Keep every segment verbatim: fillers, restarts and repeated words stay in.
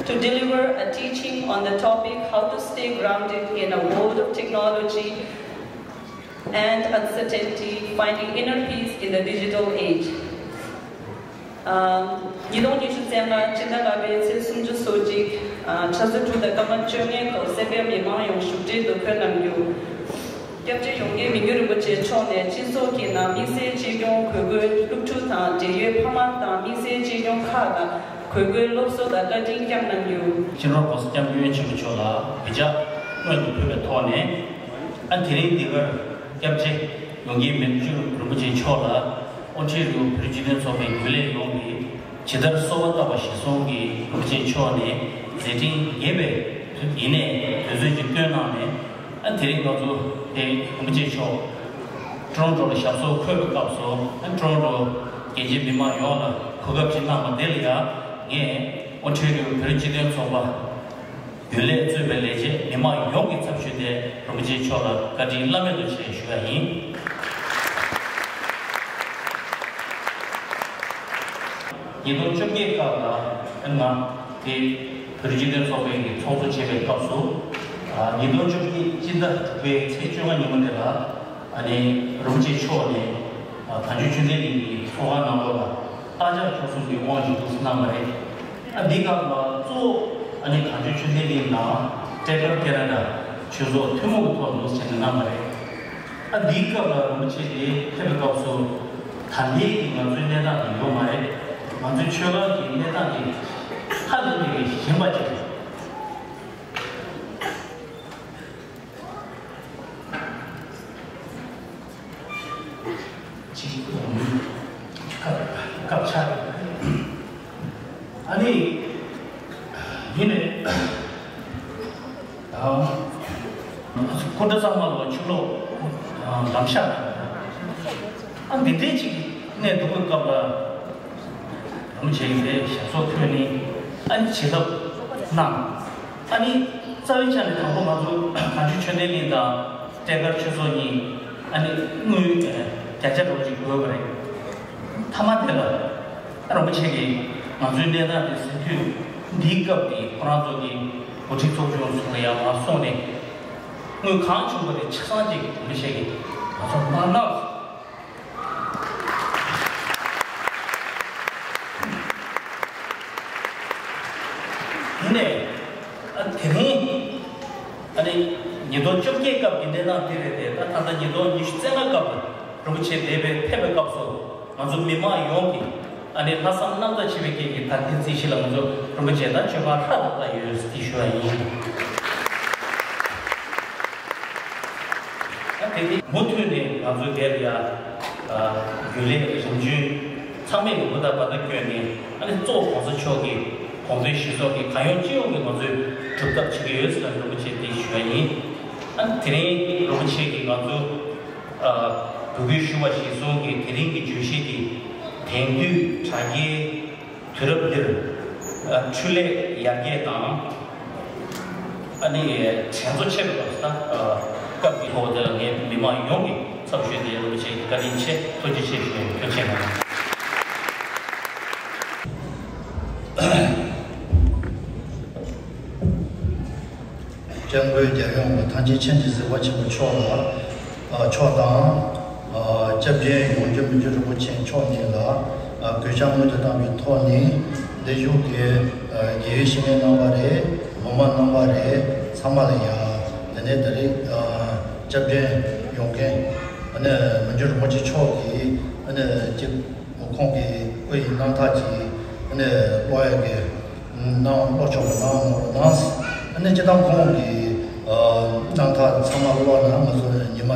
To deliver a teaching on the topic how to stay grounded in a world of technology and uncertainty, finding inner peace in the digital age. ཉིས་སྟོང་ཉི་ཤུ་རྩ་ལྔ་སྤྱི་ཟླ་ལྔ་པའི་ཚེས་སུམ་ཅུ་སོ་གཅིག་ཕྱི་ཟླ་དྲུག་དང་སྐར་མ་བཅོ་ལྔའི་སྐོར་སེར་སྐྱ་མི་མང་ཡོངས་བཞུགས་གྲལ་དུ་འཁོད་གནང་རྒྱུ། སྐྱབས་རྗེ་ཡོངས་དགེ་མི་འགྱུར་རིན་པོ་ཆེ་མཆོག་ནས་སྤྱི་ཚོགས་ཀྱི་ནང་དམིགས་བསལ་གཅེས་སྐྱོང་དགོས་མཁོའི་སློབ་ཕྲུག་དང་འབྲེལ་ཡོད་ཕ་མ་དང་དམིགས་བསལ་གཅེས་སྐྱོང་ཁག་ལ་དགོས་མཁོའི་སློབ་གསོ་དང་བཀའ་དྲིན་བསྐྱངས་གནང་རྒྱུ། སྤྱི་ནོར་༸གོང་ས་༸སྐྱབས་མགོན་ཆེན་པོ་མཆོག་ལ་གུས་ཕྱག་སྔོན་དུ་ཕུལ་བའི་ཐོག་ནས། ཨ་དེ་རིང་འདི་གར་སྐྱབས་རྗེ་ཡོངས་དགེ་མི་འགྱུར་རིན་པོ་ཆེ་མཆོག་ལ་དབུ་ཁྲིད་རིའུ་བོད་རིགས་སྤྱི་མཐུན་ཚོགས་པའི་རྒྱུན་ལས་ཡོངས་ཀྱིས་ཇི་ལྟར་གསོལ་བ་བཏབ་པ་གཞིར་བཟུང་གིས་རིན་པོ་ཆེ་མཆོག་ནས་མཛད་འཕྲིན་རྒྱས་པའི་ཡིན་ནས་དུས་ཚོད་ཅིག་བཏོན་གནང་ནས། ཨ་དེ་རིང་ང་ཚོ་དེ་རིན་པོ་ཆེ་མཆོག་ཀྲོ་རོན་ཀྲོ་ལ་ཞབས་སོར་འཁོད་པའི་སྐབས་སུ། ཨ་ཀྲོ་རོན་ཀྲོ་རྒྱལ་སྤྱིའི་མི་མང་ཡོངས་ལ་གོ་སྐབས་ཅིག་གནང་བ་དེ་ལ་ཡང་ངས་དབུ་ཁྲིད་རིའུ་བོད་རིགས་སྤྱི་མཐུན་ཚོགས་པ་རྒྱུན་ལས་གཙོས་པའི་ལས་བྱེད་མི་མང་ཡོངས་ཀྱི་ཚབ་ཞུས་ཏེ་རིན་པོ་ཆེ་མཆོག་ལ་བཀའ་དྲིན་བླ་མེད་དུ་ཆེ་ཞུ་བ་ཡིན། ཉིས་སྟོང་བཅོ་བརྒྱད་སྐབས་ལ་ཨ་ང་དེ་བོད་རིགས་སྤྱི་མཐུན་ཚོགས་པའི་གི་ཚོགས་གཙོ་བྱེད་པའི་སྐབས་སུ། ཨ་ཉིས་སྟོང་བཅོ་བརྒྱད་སྤྱི་ཟླ་དྲུག་པའི་ཚེས་བཅོ་ལྔ་ཉིན་མོ་དེ་ལ་ཨ་ནི་རིན་པོ་ཆེ་མཆོག་ནས་ཨ་གངས་ལྗོངས་ཆོས་ལྡན་གླིང་གི་ཚོགས་ཁང་ནང་ལོགས་ལ་རྟ་ལྕག་ཁྱུང་གསུམ་གྱི་དབང་ཞུ་འདུག་སེ་གནང་བ་རེད། ཨ་འདི་སྐབས་ལ་གཙོ་བོ་ཨ་ནི་གངས་ལྗོངས་ཆོས་ལྡན་གླིང་དང་ཏྲེ་ཀར་ཀེ་ན་ཌ་ཆོས་ཚོགས་ཐུན་མོང་གི་ཐོག་འདུག་སེ་བྱས་ནས་གནང་བ་རེད། ཨ་འདིའི་སྐབས་ལ་རིན་པོ་ཆེ་དེ་ཕེབས་པའི་སྐབས་སུ་ད་ལྟའི་གི་ང་ཚོའི་གནས་སྟངས་དེ་ཡོད་མ་རེད། ང་ཚོའི་ཆོལ་ཁ་གི་གནས་སྟངས་དེ་ཧ་ལས་པའི་གི་ཞན་པ་ཅིག་རེད། ཅིག་སྐབས་སྐབས་ཆགས་རེད། ཨ་ནི་ཡིན་ནའི། སྐུ་ཕྲེང་ཚང་མ་ལ་ཆུ་ལོག་ལམ་ཤག་ཨ་འདི་འདྲའི་ཅིག་གནས་འདུག་པའི་སྐབས་ལ་རིན་པོ་ཆེ་གིས་ཞབས་སོར་འཁོད་ནས་ཨ་ནི་བྱིན་རླབས་གནང་། ཨ་ནི་རྩ་བའི་ཆ་ནས་དང་པོ་ང་ཚོ་གངས་ལྗོངས་ཆོས་ལྡན་གླིང་དང་ཏྲེ་ཀར་ཆོས་ཚོགས་གཉིས་ཨ་ནི་དངུལ་བརྒྱ་ཆ་འགྲོ་ཅིག་དགོས་པ་རེད། མཐའ་མ་དེ་ལ། རིན་པོ་ཆེ་གིས་ང་ཚོའི་གནས་སྟངས་དེ་གཟིགས་དུས་འདིའི་སྐབས་ཀྱི་ཁོ་རང་ཚོ་གི་འགོ་ཁྲིད་ཚོགས་ཆུང་ཚོ་ལ་ཡང་མར་སོང་ནས་དངུལ་གང་བྱུང་བ་དེ་ཆ་ཚང་ཅིག་རིན་པོ་ཆེ་གིས་ང་ཚོར་མར་གནང་། ཡིན་ནའི་ཨ་དེ་རིང་ཨ་ནི་ཉིས་སྟོང་བཅོ་བརྒྱད་སྐབས་ཀྱི་གནས་སྟངས་དེ་རེད་དེ། ད་ད་ལྟ་ཉིས་སྟོང་ཉི་ཤུ་རྩ་ལྔ་སྐབས་རིན་པོ་ཆེ་འདས་པའི་ཕེབས་པའི་སྐབས་སུ། ང་ཚོ་མི་མང་ཡོངས་ཀྱིས་ཨ་ནི་ལྷག་བསམ་རྣམ་དག་བྱེད་པའི་རྐྱེན་གྱིས་ད་ལྟའི་རྩིས་གཞི་ལ་ང་ཚོ་རིན་པོ་ཆེ་དང་མཆོད་ཁང་ཧྲ་ཏག་ཏག་ཡོད་ཟེར་ཞུ་བ་ཡིན། ཨ་དེ་དེ་མུ་མཐུད་ནས་ང་ཚོའི་དེར་ཡ་རྒྱུན་ལས་རིམ་བྱོན་ཚང་མས་ཀྱི་བུ་དང་བ་དང་བསྐྱོན་ནས། ཨ་ནི་གཙོ་བོ་༸གོང་ས་མཆོག་གི་དགོངས་དོན་གཞིར་བཟུང་གིས་གང་ཡོང་ཅི་ཡོང་གིས་ང་ཚོས་སྒྲུབ་ཐབས་བྱེད་ཀྱི་ཡོད་ཟེར་ནས་རིན་པོ་ཆེ་འདི་ཞུ་བ་ཡིན། ཨ་ནི་དེ་རིང་རིན་པོ་ཆེ་གིས་ང་ཚོ་འབོད་སྐུལ་ཞུ་བ་གཞིར་བཟུང་གིས་དེ་རིང་གི་བརྗོད་གཞི་འདི་དེང་དུས་དྲ་རྒྱའི་དུས་རབས་འདིར་འཕྲུལ་ལས་ཡར་རྒྱས་དང་། ཨ་ནི་དྲན་གསོ་ཆེ་བའི་སྐབས་སུ་ད་སྐབས་ཀྱི་ཐོག་དེ་ལ་ངས་མི་མང་ཡོངས་ཀྱི་ཚབ་ཞུས་ཏེ་རིན་པོ་ཆེ་བཀའ་དྲིན་ཆེ། ཐུགས་རྗེ་ཆེ་ཞུ། ཐུགས་རྗེ་ཆེ། སྐྱབས་མགོན་རྒྱལ་ཡོངས་ཀྱི་ཐམས་ཅད་མཁྱེན་ཅིང་གཟིགས་པ་ཆེན་པོ་མཆོག་ལ་མཆོག་དང་། སྐྱབས་རྗེ་ཡོངས་དགེ་མི་འགྱུར་རིན་པོ་ཆེ་མཆོག་ཉིད་ལ་གུས་ཕྱག་སྔོན་དུ་བཏང་བའི་ཐོག་ནས། འདིར་བཞུགས་ཀྱི་དགེ་བའི་བཤེས་གཉེན་རྣམ་པ་རེད། སློབ་མ་རྣམ་པ་རེད། ཚང་མ་ལ་ཡང་དེ་ནས་ད་རེས་སྐྱབས་རྗེ་ཡོངས་དགེ་ཨ་ནི་མི་འགྱུར་རིན་པོ་ཆེ་མཆོག་གིས་ཨ་ནི་ཅིག་ཁོང་གི་སྐུ་ཡི་རྣམ་ཐར་གྱི་ཨ་ནི་ཀློག་ཡག་གི་གནང་། ཀློག་ཆོག་པ་གནང་། གནང་། ཨ་ནི་སྤྱིར་བཏང་ཁོང་གི་རྣམ་ཐར་ཚང་མ་ཀློག་ན་ང་ཚོ་ཉི་མ་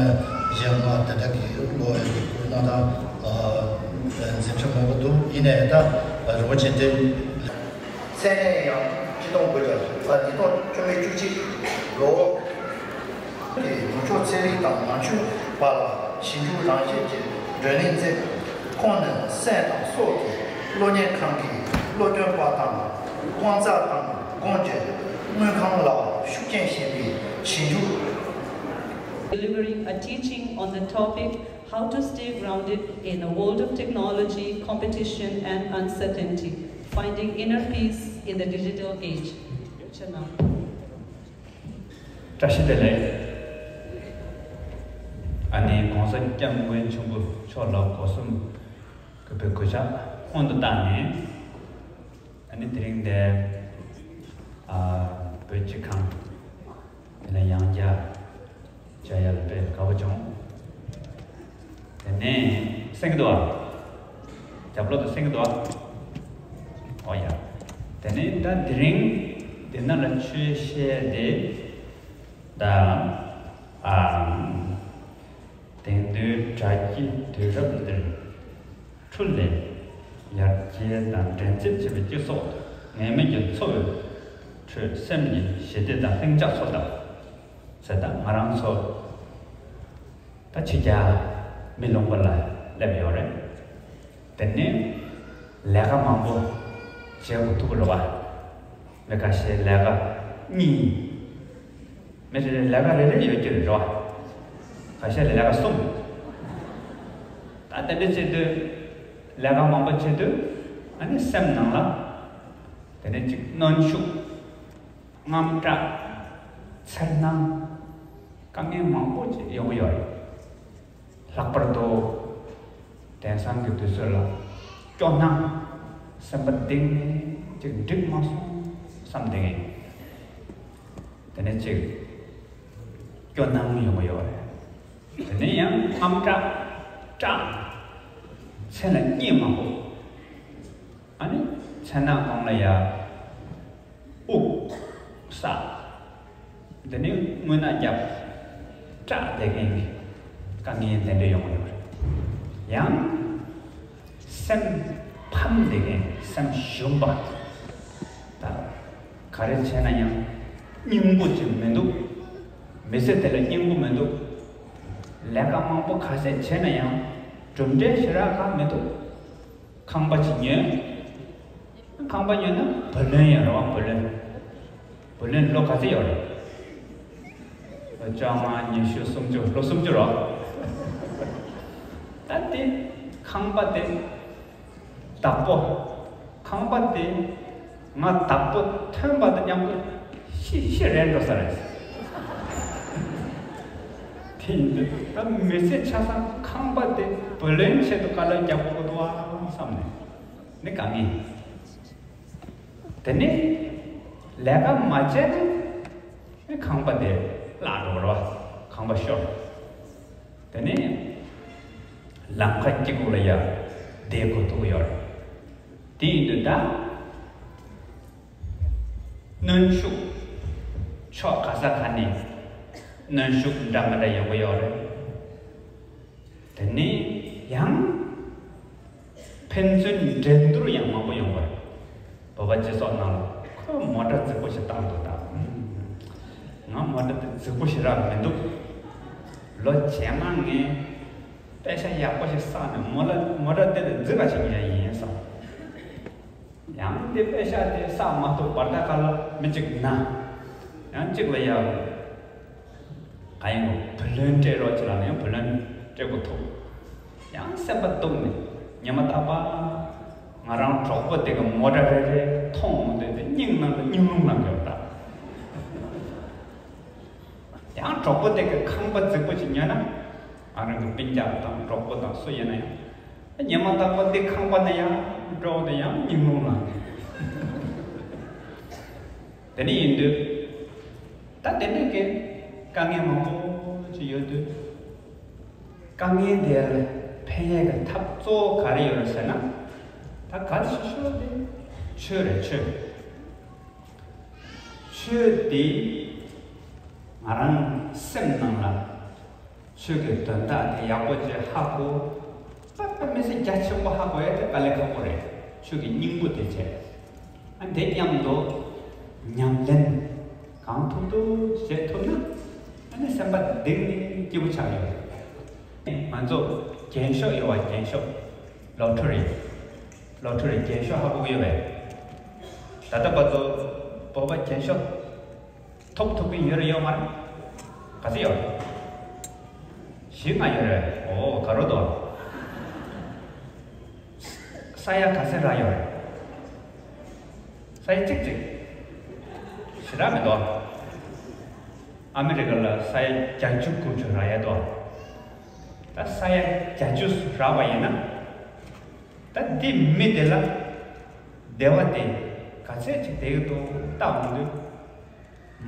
བཞི་ལྔ་དེ་འདྲ་གི་ཀློག་ཡག་གི་སྐུ་ཡི་རྣམ་ཐར་ ནས་ད་རིན་པོ་ཆེ་དེ། མཚན་གནས་ཡང་ཆིག་སྟོང་དགུ་བརྒྱ་ཉིས་སྟོང་བཅོ་ལྔ་བཅུ་གཅིག་ལོ། ནུབ་ཕྱོགས་ཚན་རིག་དང་ནང་ཆོས་པ་ལ་ཞིབ་འཇུག་རང་བཞིན་གྱི་བགྲོ་གླེང་མཛད། ཁོང་ནི་སེམས་དང་སྲོག་གི་སློབ་གཉེར་ཁང་གི་སློབ་སྟོན་པ་དང་དབང་རྩ་དང་དགོངས་ཀྱི་དངོས་ཁང་ལ་ཤུགས་རྐྱེན་བྱེད་པའི་ཞིབ་འཇུག Delivering a teaching on the topic How to Stay Grounded in a World of Technology, Competition, and Uncertainty, Finding Inner Peace in the Digital Age. བཀྲ་ཤིས་བདེ་ལེགས། ཨ་ནི་༸གོང་ས་༸སྐྱབས་མགོན་ཆེན་པོ་མཆོག་ལ་སྒོ་གསུམ་གུས་པའི་གུས་ཕྱག་སྔོན་དུ་བཏང་ནས། ཨ་ནི་དེ་རིང་འདིར་ཨ་བོད་སྤྱི་ཁང་དེ་ལ་ཡང་བསྐྱར་མཇལ་ཡག་ལ་དཔེ་དགའ་པོ་བྱུང་། དེ་ནས་གསན་གྱི་འདུག་ཨ། རྒྱབ་ལོགས་དུ་གསན་གྱི་འདུག་ཨ། ཨོ་ཡ། དེ་ནས་ད་དེ་རིང་འདི་ན་ལ་ཆོས་བཤད་དེ་ད་ཨ་དེང་དུས་དྲ་རྒྱའི་དུས་རབས་འདིར། འཕྲུལ་ལས་ཡར་རྒྱས་དང་འགྲན་རྩོད་ཆེ་བའི་སྤྱི་ཚོགས་ངེས་མེད་ཀྱི་འཚོ་བའི་ཁྲོད་སེམས་ཀྱི་ཞི་བདེ་དང་ལྷིང་འཇགས་འཚོལ་ཐབས་ཟེར། ད་ང་རང་ཚོ་ད་ཕྱི་རྒྱལ་མི་ལུང་པ་ལ་སླེབས་ཡོད་རེད། དེ་ནས་ལས་ཀ་མང་པོ་བྱེད་དགོས་ཐུག་གི་རེད་བ། མི་ཁ་ཤས་ལས་ཀ་གཉིས། མི་རེ་རེ་ལས་ཀ་རེ་རེ་ཡོད་ཀྱི་རེད་བ། ཁ་ཤས་ལས་ཀ་གསུམ། ད་དེ་འདྲ་བྱེད་དུས་ལས་ཀ་མང་པོ་བྱེད་དུས་ཨ་ནི་སེམས་ནང་ལ་དེ་ནས་ཅིག་གནོན་ཤུགས་དངངས་སྐྲག་འཚེར་སྣང་དཀའ་ངལ་མང་པོ་ཅིག་ཡོང་གི་ཡོད་རེད། ལྷག་པར་དུ་དེང་སང་གི་དུས་ཚོད་ལ་སྐྱོ་སྣང་སེམས་པ་གཏིང་ནས་ཅིག་འགྲིག་མ་སོང་བསམ་བསྡད་ཀྱི་ཡོད། དེ་ནས་ཅིག་སྐྱོ་སྣང་ཡོང་གི་ཡོད་རེད། དེ་ནས་ཡང་དངངས་སྐྲག་སྐྲག་མཚན་ལ་གཉིད་མ་ཁུག་ཨ་ནི་མཚན་ནག་གོང་ལ་ཡ་དབུགས་བསགས། འདི་ནི་རྔུལ་ནག་བརྒྱབ། སྐྲག་བསྡད་མཁན་གྱི་དཀའ་ངལ་དེ་འདྲ་ཡོང་གི་ཡོད་རེད། ཡང་སེམས་ཕམ་བསྡད་མཁན། སེམས་ཞུམ་པ། ད་ག་རེ་བྱས་ན་ཡང་སྙིང་པོ་ཅིག་མི་འདུག་མི་ཚེ་དེ་ལ་སྙིང་པོ་མི་འདུག་ལས་ཀ་མང་པོ་ག་ཚད་བྱས་ན་ཡང་གྲུབ་འབྲས་ཞེ་དྲག་གང་མི་འདུག་ཁང་པ་ཅིག་ཉོས། ཁང་པ་ཉོས་ན་བུ་ལོན་ཡང་རེད་བ། བུ་ལོན། བུ་ལོན་ལོ་ག་ཚོད་ཡོད་རེད། ལོ་བཅོ་ལྔ། ཉི་ཤུ། སུམ་ཅུ། ལོ་སུམ་ཅུ་རེད་བ། ད་དེ་ཁང་པ་དེ་བདག་པོ། ཁང་པ་དེ་ང་བདག་པོ་ཐོན་པ་དང་མཉམ་དུ་ཤི་ཤི་རན་འགྲོ་ས་རེད། དེ་ཡིན་དུས་ད་མི་ཚེ་ཆ་ཚང་ཁང་པ་དེ་བུ་ལོན་ཆེད་དུ་དཀའ་ལས་རྒྱག་དགོས་འདུག་ཨ་བསམ་ནས་ནི་དཀའ་ངལ། དེ་ནས་ལས་ཀ་མ་བྱས་ན་ནི་ཁང་པ་དེ་བརླག་འགྲོ་བ་རེད་བ། ཁང་པ་ཤོར། དེ་ནས་ལམ་ཁ་དཀྱིལ་ཁུག་ལ་ཡ་བསྡད་དགོས་ཐུག་ཡོད་རེད། དེ་ཡིན་དུས་ད་གནོན་ཤུགས་ཕྱོགས་ག་ས་ག་ནས་གནོན་ཤུགས་འདྲ་མི་འདྲ་ཡོང་གི་ཡོད་རེད། དེ་ནས་ཡང་ཕན་ཚུན་འགྲན་བསྡུར་ཡང་མང་པོ་ཡོང་བ་རེད། བོད་པ་སྤྱི་ཚོགས་ནང་ལ་ཁོས་མོ་ཊ་རྫིག་པོ་ཞིག་བཏང་འདུག་ད་ང་མོ་ཊ་དེ་རྫིག་པོ་ཞིག་རག་མི་འདུག་ལོ་རྗེས་མ་ངས་པེ་ཤ་ཡག་པོ་ཞིག་བསགས་ནས་མོ་ལ་མོ་ཊ་དེ་ལས་རྫིག་པ་ཞིག་ཉོ་ཡ་ཡིན་བསམ། ཡང་དེ་པེ་ཤ་དེ་བསགས་མ་ཐུབ་བར་ད་ག་ལ་མི་གཅིག་ན། ཡང་གཅིག་ལ་ཡ། ག་ཡིན་ནོ། བུ་ལོན་སྤྲད་རོགས་བྱེད་ལབ་ནས་བུ་ལོན་སྤྲད་དགོས་ཐུག་ཡང་སེམས་པ་སྡུག་ནས་ཉི་མ་རྟག་པར་ང་རང་གྲོགས་པོ་དེ་གི་མོ་ཊ་རེ་རེ་མཐོང་འོང་དུས་དེ་སྙིང་ནང་དུ་སྙིང་རླུང་ལངས་ཡོད་ད། ཡང་གྲོགས་པོ་དེ་གི་ཁང་པ་རྫིག་པོ་ཞིག་ཉོས་ན་ང་རང་གི་སྤུན་ཀྱག་དང་གྲོགས་པོ་དང་སུ་ཡིན་ན་ཡང་ཉི་མ་རྟག་པར་དེ་ཁང་པ་ནས་ཡང་འགྲོ་དེ་ཡང་སྙིང་རླུང་ལངས། དེ་ནས་ཡིན་དུས། ད་དེ་འདྲའི་གི་དཀའ་ངལ་མང་པོ་ཅིག་ཡོད་དུས། དཀའ་ངལ་དེ་ལ་ཕན་ཡས་ཀྱི་ཐབས་གཙོ་བོ་ག་རེ་ཡོད་རེད་ཟེར་ན། ད་གལ་ཆེ་ཤོས་དེ་ཆོས་རེད་ཆོས། ཆོས་དེ་ང་རང་སེམས་ནང་ལ། ཆོས་ཀྱི་དོན་དག་དེ་ཡག་པོ་ཅིག་ཧ་གོ། དམིགས་བསལ་རྒྱ་ཆེན་པོ་ཧ་གོ་ཡ་དེ་དཀའ་ལས་ཁག་པོ་རེད། ཆོས་ཀྱི་སྙིང་པོ་དེ་བྱས། ཨ་འདི་མཉམ་དུ་ཉམས་ལེན་གང་ཐུབ་ཐུབ་བྱེད་ཐུབ་ན། ཨ་ནི་སེམས་པ་གཏིང་ནས་སྐྱིད་པོ་ཆགས་ཡོད་རེད། ང་ཚོ་རྒྱན་ཤོག་ཡོད་པ། རྒྱན་ཤོག་ལོ་ཊ་རི། ལོ་ཊ་རི་རྒྱན་ཤོག་ཧ་གོ་གི་ཡོད་པས། ད་ལྟ་བར་དུ་བོད་པ་རྒྱན་ཤོག་ཐོབ་ཐུབ་ཀྱི་ཡོད་རེད་ཡོད་མ་རེད། ག་ཚོད་ཡོད་རེད། བཞི་ལྔ་ཡོད་རེད། ཨོ་ག་རོ་དོ། ས་ཡ་ག་ཚོད་རག་ཡོད་རེད། ས་ཡ་གཅིག་གཅིག་ཞེ་དྲག་མི་འདུག་ཨ་མི་རི་ཀ་ལ་ས་ཡ་བརྒྱད་ཅུ་དགུ་བཅུ་རག་ཡ་འདུག་ད་ས་ཡ་བརྒྱད་ཅུ་རག་པ་ཡིན་ན། ད་འདི་མི་དེ་ལ་བདེ་བ་དེ་ག་ཚད་ཅིག་བསྡད་ཀྱི་འདུག་ལྟ་འོང་དུས།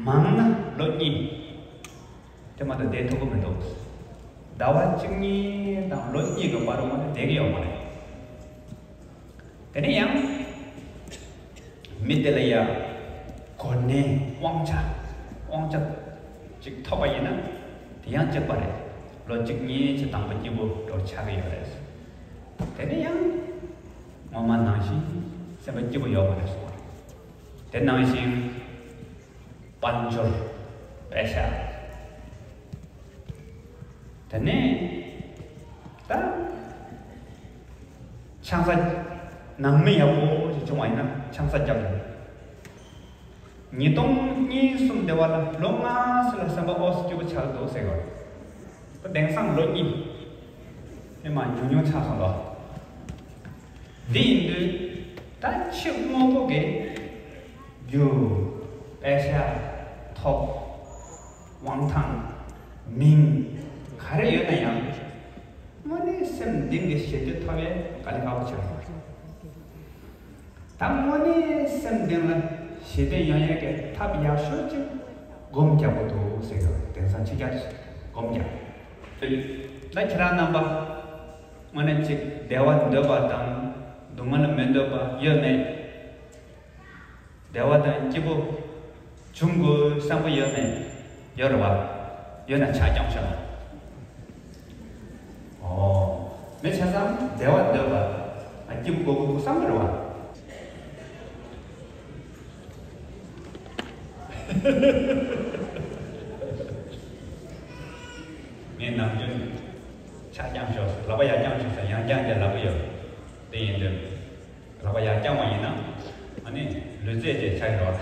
མང་ན་ལོ་གཉིས། དེ་མ་གཏོགས་བསྡད་ཐུབ་ཀྱི་མི་འདུག་ཟླ་བ་གཅིག་གཉིས་དང་ལོ་གཉིས་ཀྱི་བར་དུ་མ་གཏོགས་བསྡད་ཀྱི་ཡོད་མ་རེད། དེ་ནས་ཡང་མི་དེ་ལ་ཡ་གོ་གནས་དབང་ཆ། དབང་ཆ་ཅིག་ཐོབ་པ་ཡིན་ན་དེ་ཡང་གཅིག་པ་རེད། ལོ་གཅིག་གཉིས་ཅིག་དང་པོ་སྐྱིད་པོ་འདྲ་ཆགས་ཀྱི་ཡོད་རེད། དེ་ནས་ཡང་སྔོན་མ་ནང་བཞིན་སེམས་པ་སྐྱིད་པོ་ཡོད་མ་རེད་གསུངས་པ་རེད། དེ་ནང་བཞིན་དཔལ་འབྱོར་པེ་ཤ། དེ་ནས་ད་ཆང་ས་ནང་མི་ཡག་པོ་ཞིག་བྱུང་བ་ཡིན་ན་ཆང་ས་རྒྱག་དགོས། ཉིས་སྟོང་གཉིས་གསུམ་དེ་བ་ལ་ལོ་ལྔ་ཙམ་ལ་སེམས་པ་ཨོ་སི་སྐྱིད་པོ་ཆགས་འདུག་ཟེར་གི་རེད། ད་དེང་སང་ལོ་གཉིས་ཨེ་མ་ཉུང་ཉུང་ཆགས་སོང་ལོ། འདི་ཡིན་དུས་ད་ཕྱི་དངོས་པོ་གི་རྒྱུ་པེ་ཤ་ཐོབ། དབང་ཐང་མིང་ག་རེ་ཡོད་ན་ཡང་། དངོས་གནས་སེམས་གཏིང་གི་ཞི་བདེ་ཐོབ་ཡས་དཀའ་ལས་ཁག་པོ་ཆགས་སོང་། ད་དངོས་གནས་སེམས་གཏིང་ལ་ཞི་བདེ་ཡོང་ཡས་ཀྱི་ཐབས་ཡག་ཤོས་ཅིག་སྒོམ་རྒྱག་དགོས་འདུག་ཟེར་གི་རེད། དེང་སང་ཕྱི་རྒྱལ་སྒོམ་རྒྱག་ད་ཁྱེད་རང་རྣམ་པ་དངོས་གནས་ཅིག་བདེ་བ་འདོད་པ་དང་སྡུག་བསྔལ་མི་འདོད་པ་ཡོད་མེད། བདེ་བ་དང་སྐྱིད་པོ་འབྱུང་དགོས་བསམ་པ་ཡོད་མེད། ཡོད་རེད་བ། ཡོད་ན་ཕྱག་བརྐྱངས་ཤོག་ཨོ། མི་ཆ་ཚང་བདེ་བ་འདོད་པ། ཨ་སྐྱིད་པོ་དགོས་དགོས་བསམ་གི་རེད་བ། ངས་ནམ་རྒྱུན་ཕྱག་བརྐྱངས་ཤོག་ལག་པ་ཡར་བརྐྱངས་ཤོག་ཟེར་ཡང་བརྐྱངས་ཏེ་ལབ་ཀྱི་ཡོད། དེ་ཡིན་དུས། ལག་པ་ཡར་བརྐྱངས་པ་ཡིན་ན། ཨ་ནི་ལུས་རྩལ་ཅིག་ཆགས་ཀྱི་རེད།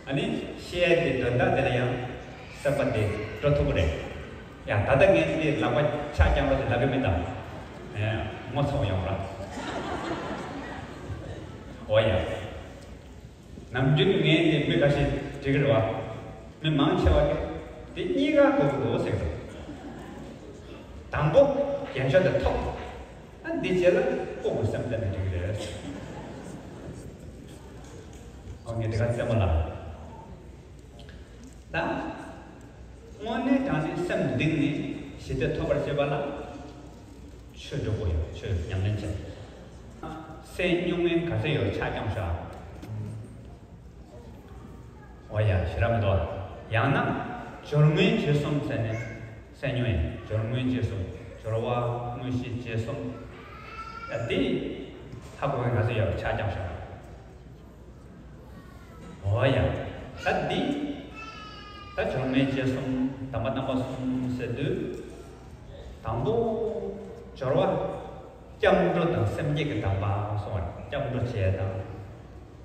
ཨ་ནི་བཤད་དེ་དོན་དག་དེ་ལ་ཡང་སེམས་པ་དེ་འགྲོ་ཐུབ་ཀྱི་རེད། ཡ་ད་ལྟ་ངས་འདི་ལག་པ་ཕྱག་བརྐྱངས་རོགས་དེ་ལབ་ཀྱི་མིན་ད། ཨེ་ངོ་ཚ་པོ་ཡོང་ར། འོ་ཡ། ནམ་རྒྱུན་ངས་འདི་མི་ཁ་ཤས་འདྲི་གི་རེད་བ། མི་མང་ཆེ་བ་གིས་འདི་གཉིས་ཀ་དགོས་ཀྱི་འདུག་ཟེར་གི་འདུག་དང་པོ་རྒྱན་ཆ་དེ་ཐོབ། ཨ་འདི་རྗེས་ལ་ལྐོག་གི་སེམས་གཏད་ནས་འགྲིག་གི་རེད། ཨོ་ངས་འདི་ག་རྩེད་མོ་ལ། ད་དངོས་གནས་དྲང་གནས་སེམས་གཏིང་ནས་ཞི་བདེ་ཐོབ་པར་བྱེད་པ་ལ་ཆོས་སྒྲུབ་དགོས་ཡོད། ཆོས་ཉམས་ལེན་བྱེད། སེམས་སྨྱུང་གནས་ག་ཚོད་ཡོད་ཕྱག་བརྐྱངས་ཤོག་འོ་ཡ་ཞེ་དྲག་མི་འདུག་ཡང་ན་སྦྱོར་དངོས་རྗེས་གསུམ་ཟེར་ནས་སེམས་སྨྱུང་ཡིན། སྦྱོར་དངོས་རྗེས་གསུམ། སྦྱོར་བ་དངོས་གཞི་རྗེས་གསུམ། ཡ་འདི་ཧ་གོ་མཁན་ག་ཚོད་ཡོད་ཕྱག་བརྐྱངས་ཤོག་འོ་ཡ། ད་འདི། ད་སྦྱོར་དངོས་རྗེས་གསུམ་དམ་པ་རྣམ་པ་གསུམ་ཟེར་དུས། དང་པོ། སྦྱོར་བ། སྐྱབས་འགྲོ་དང་སེམས་བསྐྱེད་ཀྱི་དམ་པ་གསུངས་པ་རེད། སྐྱབས་འགྲོ་བྱེད་དང་།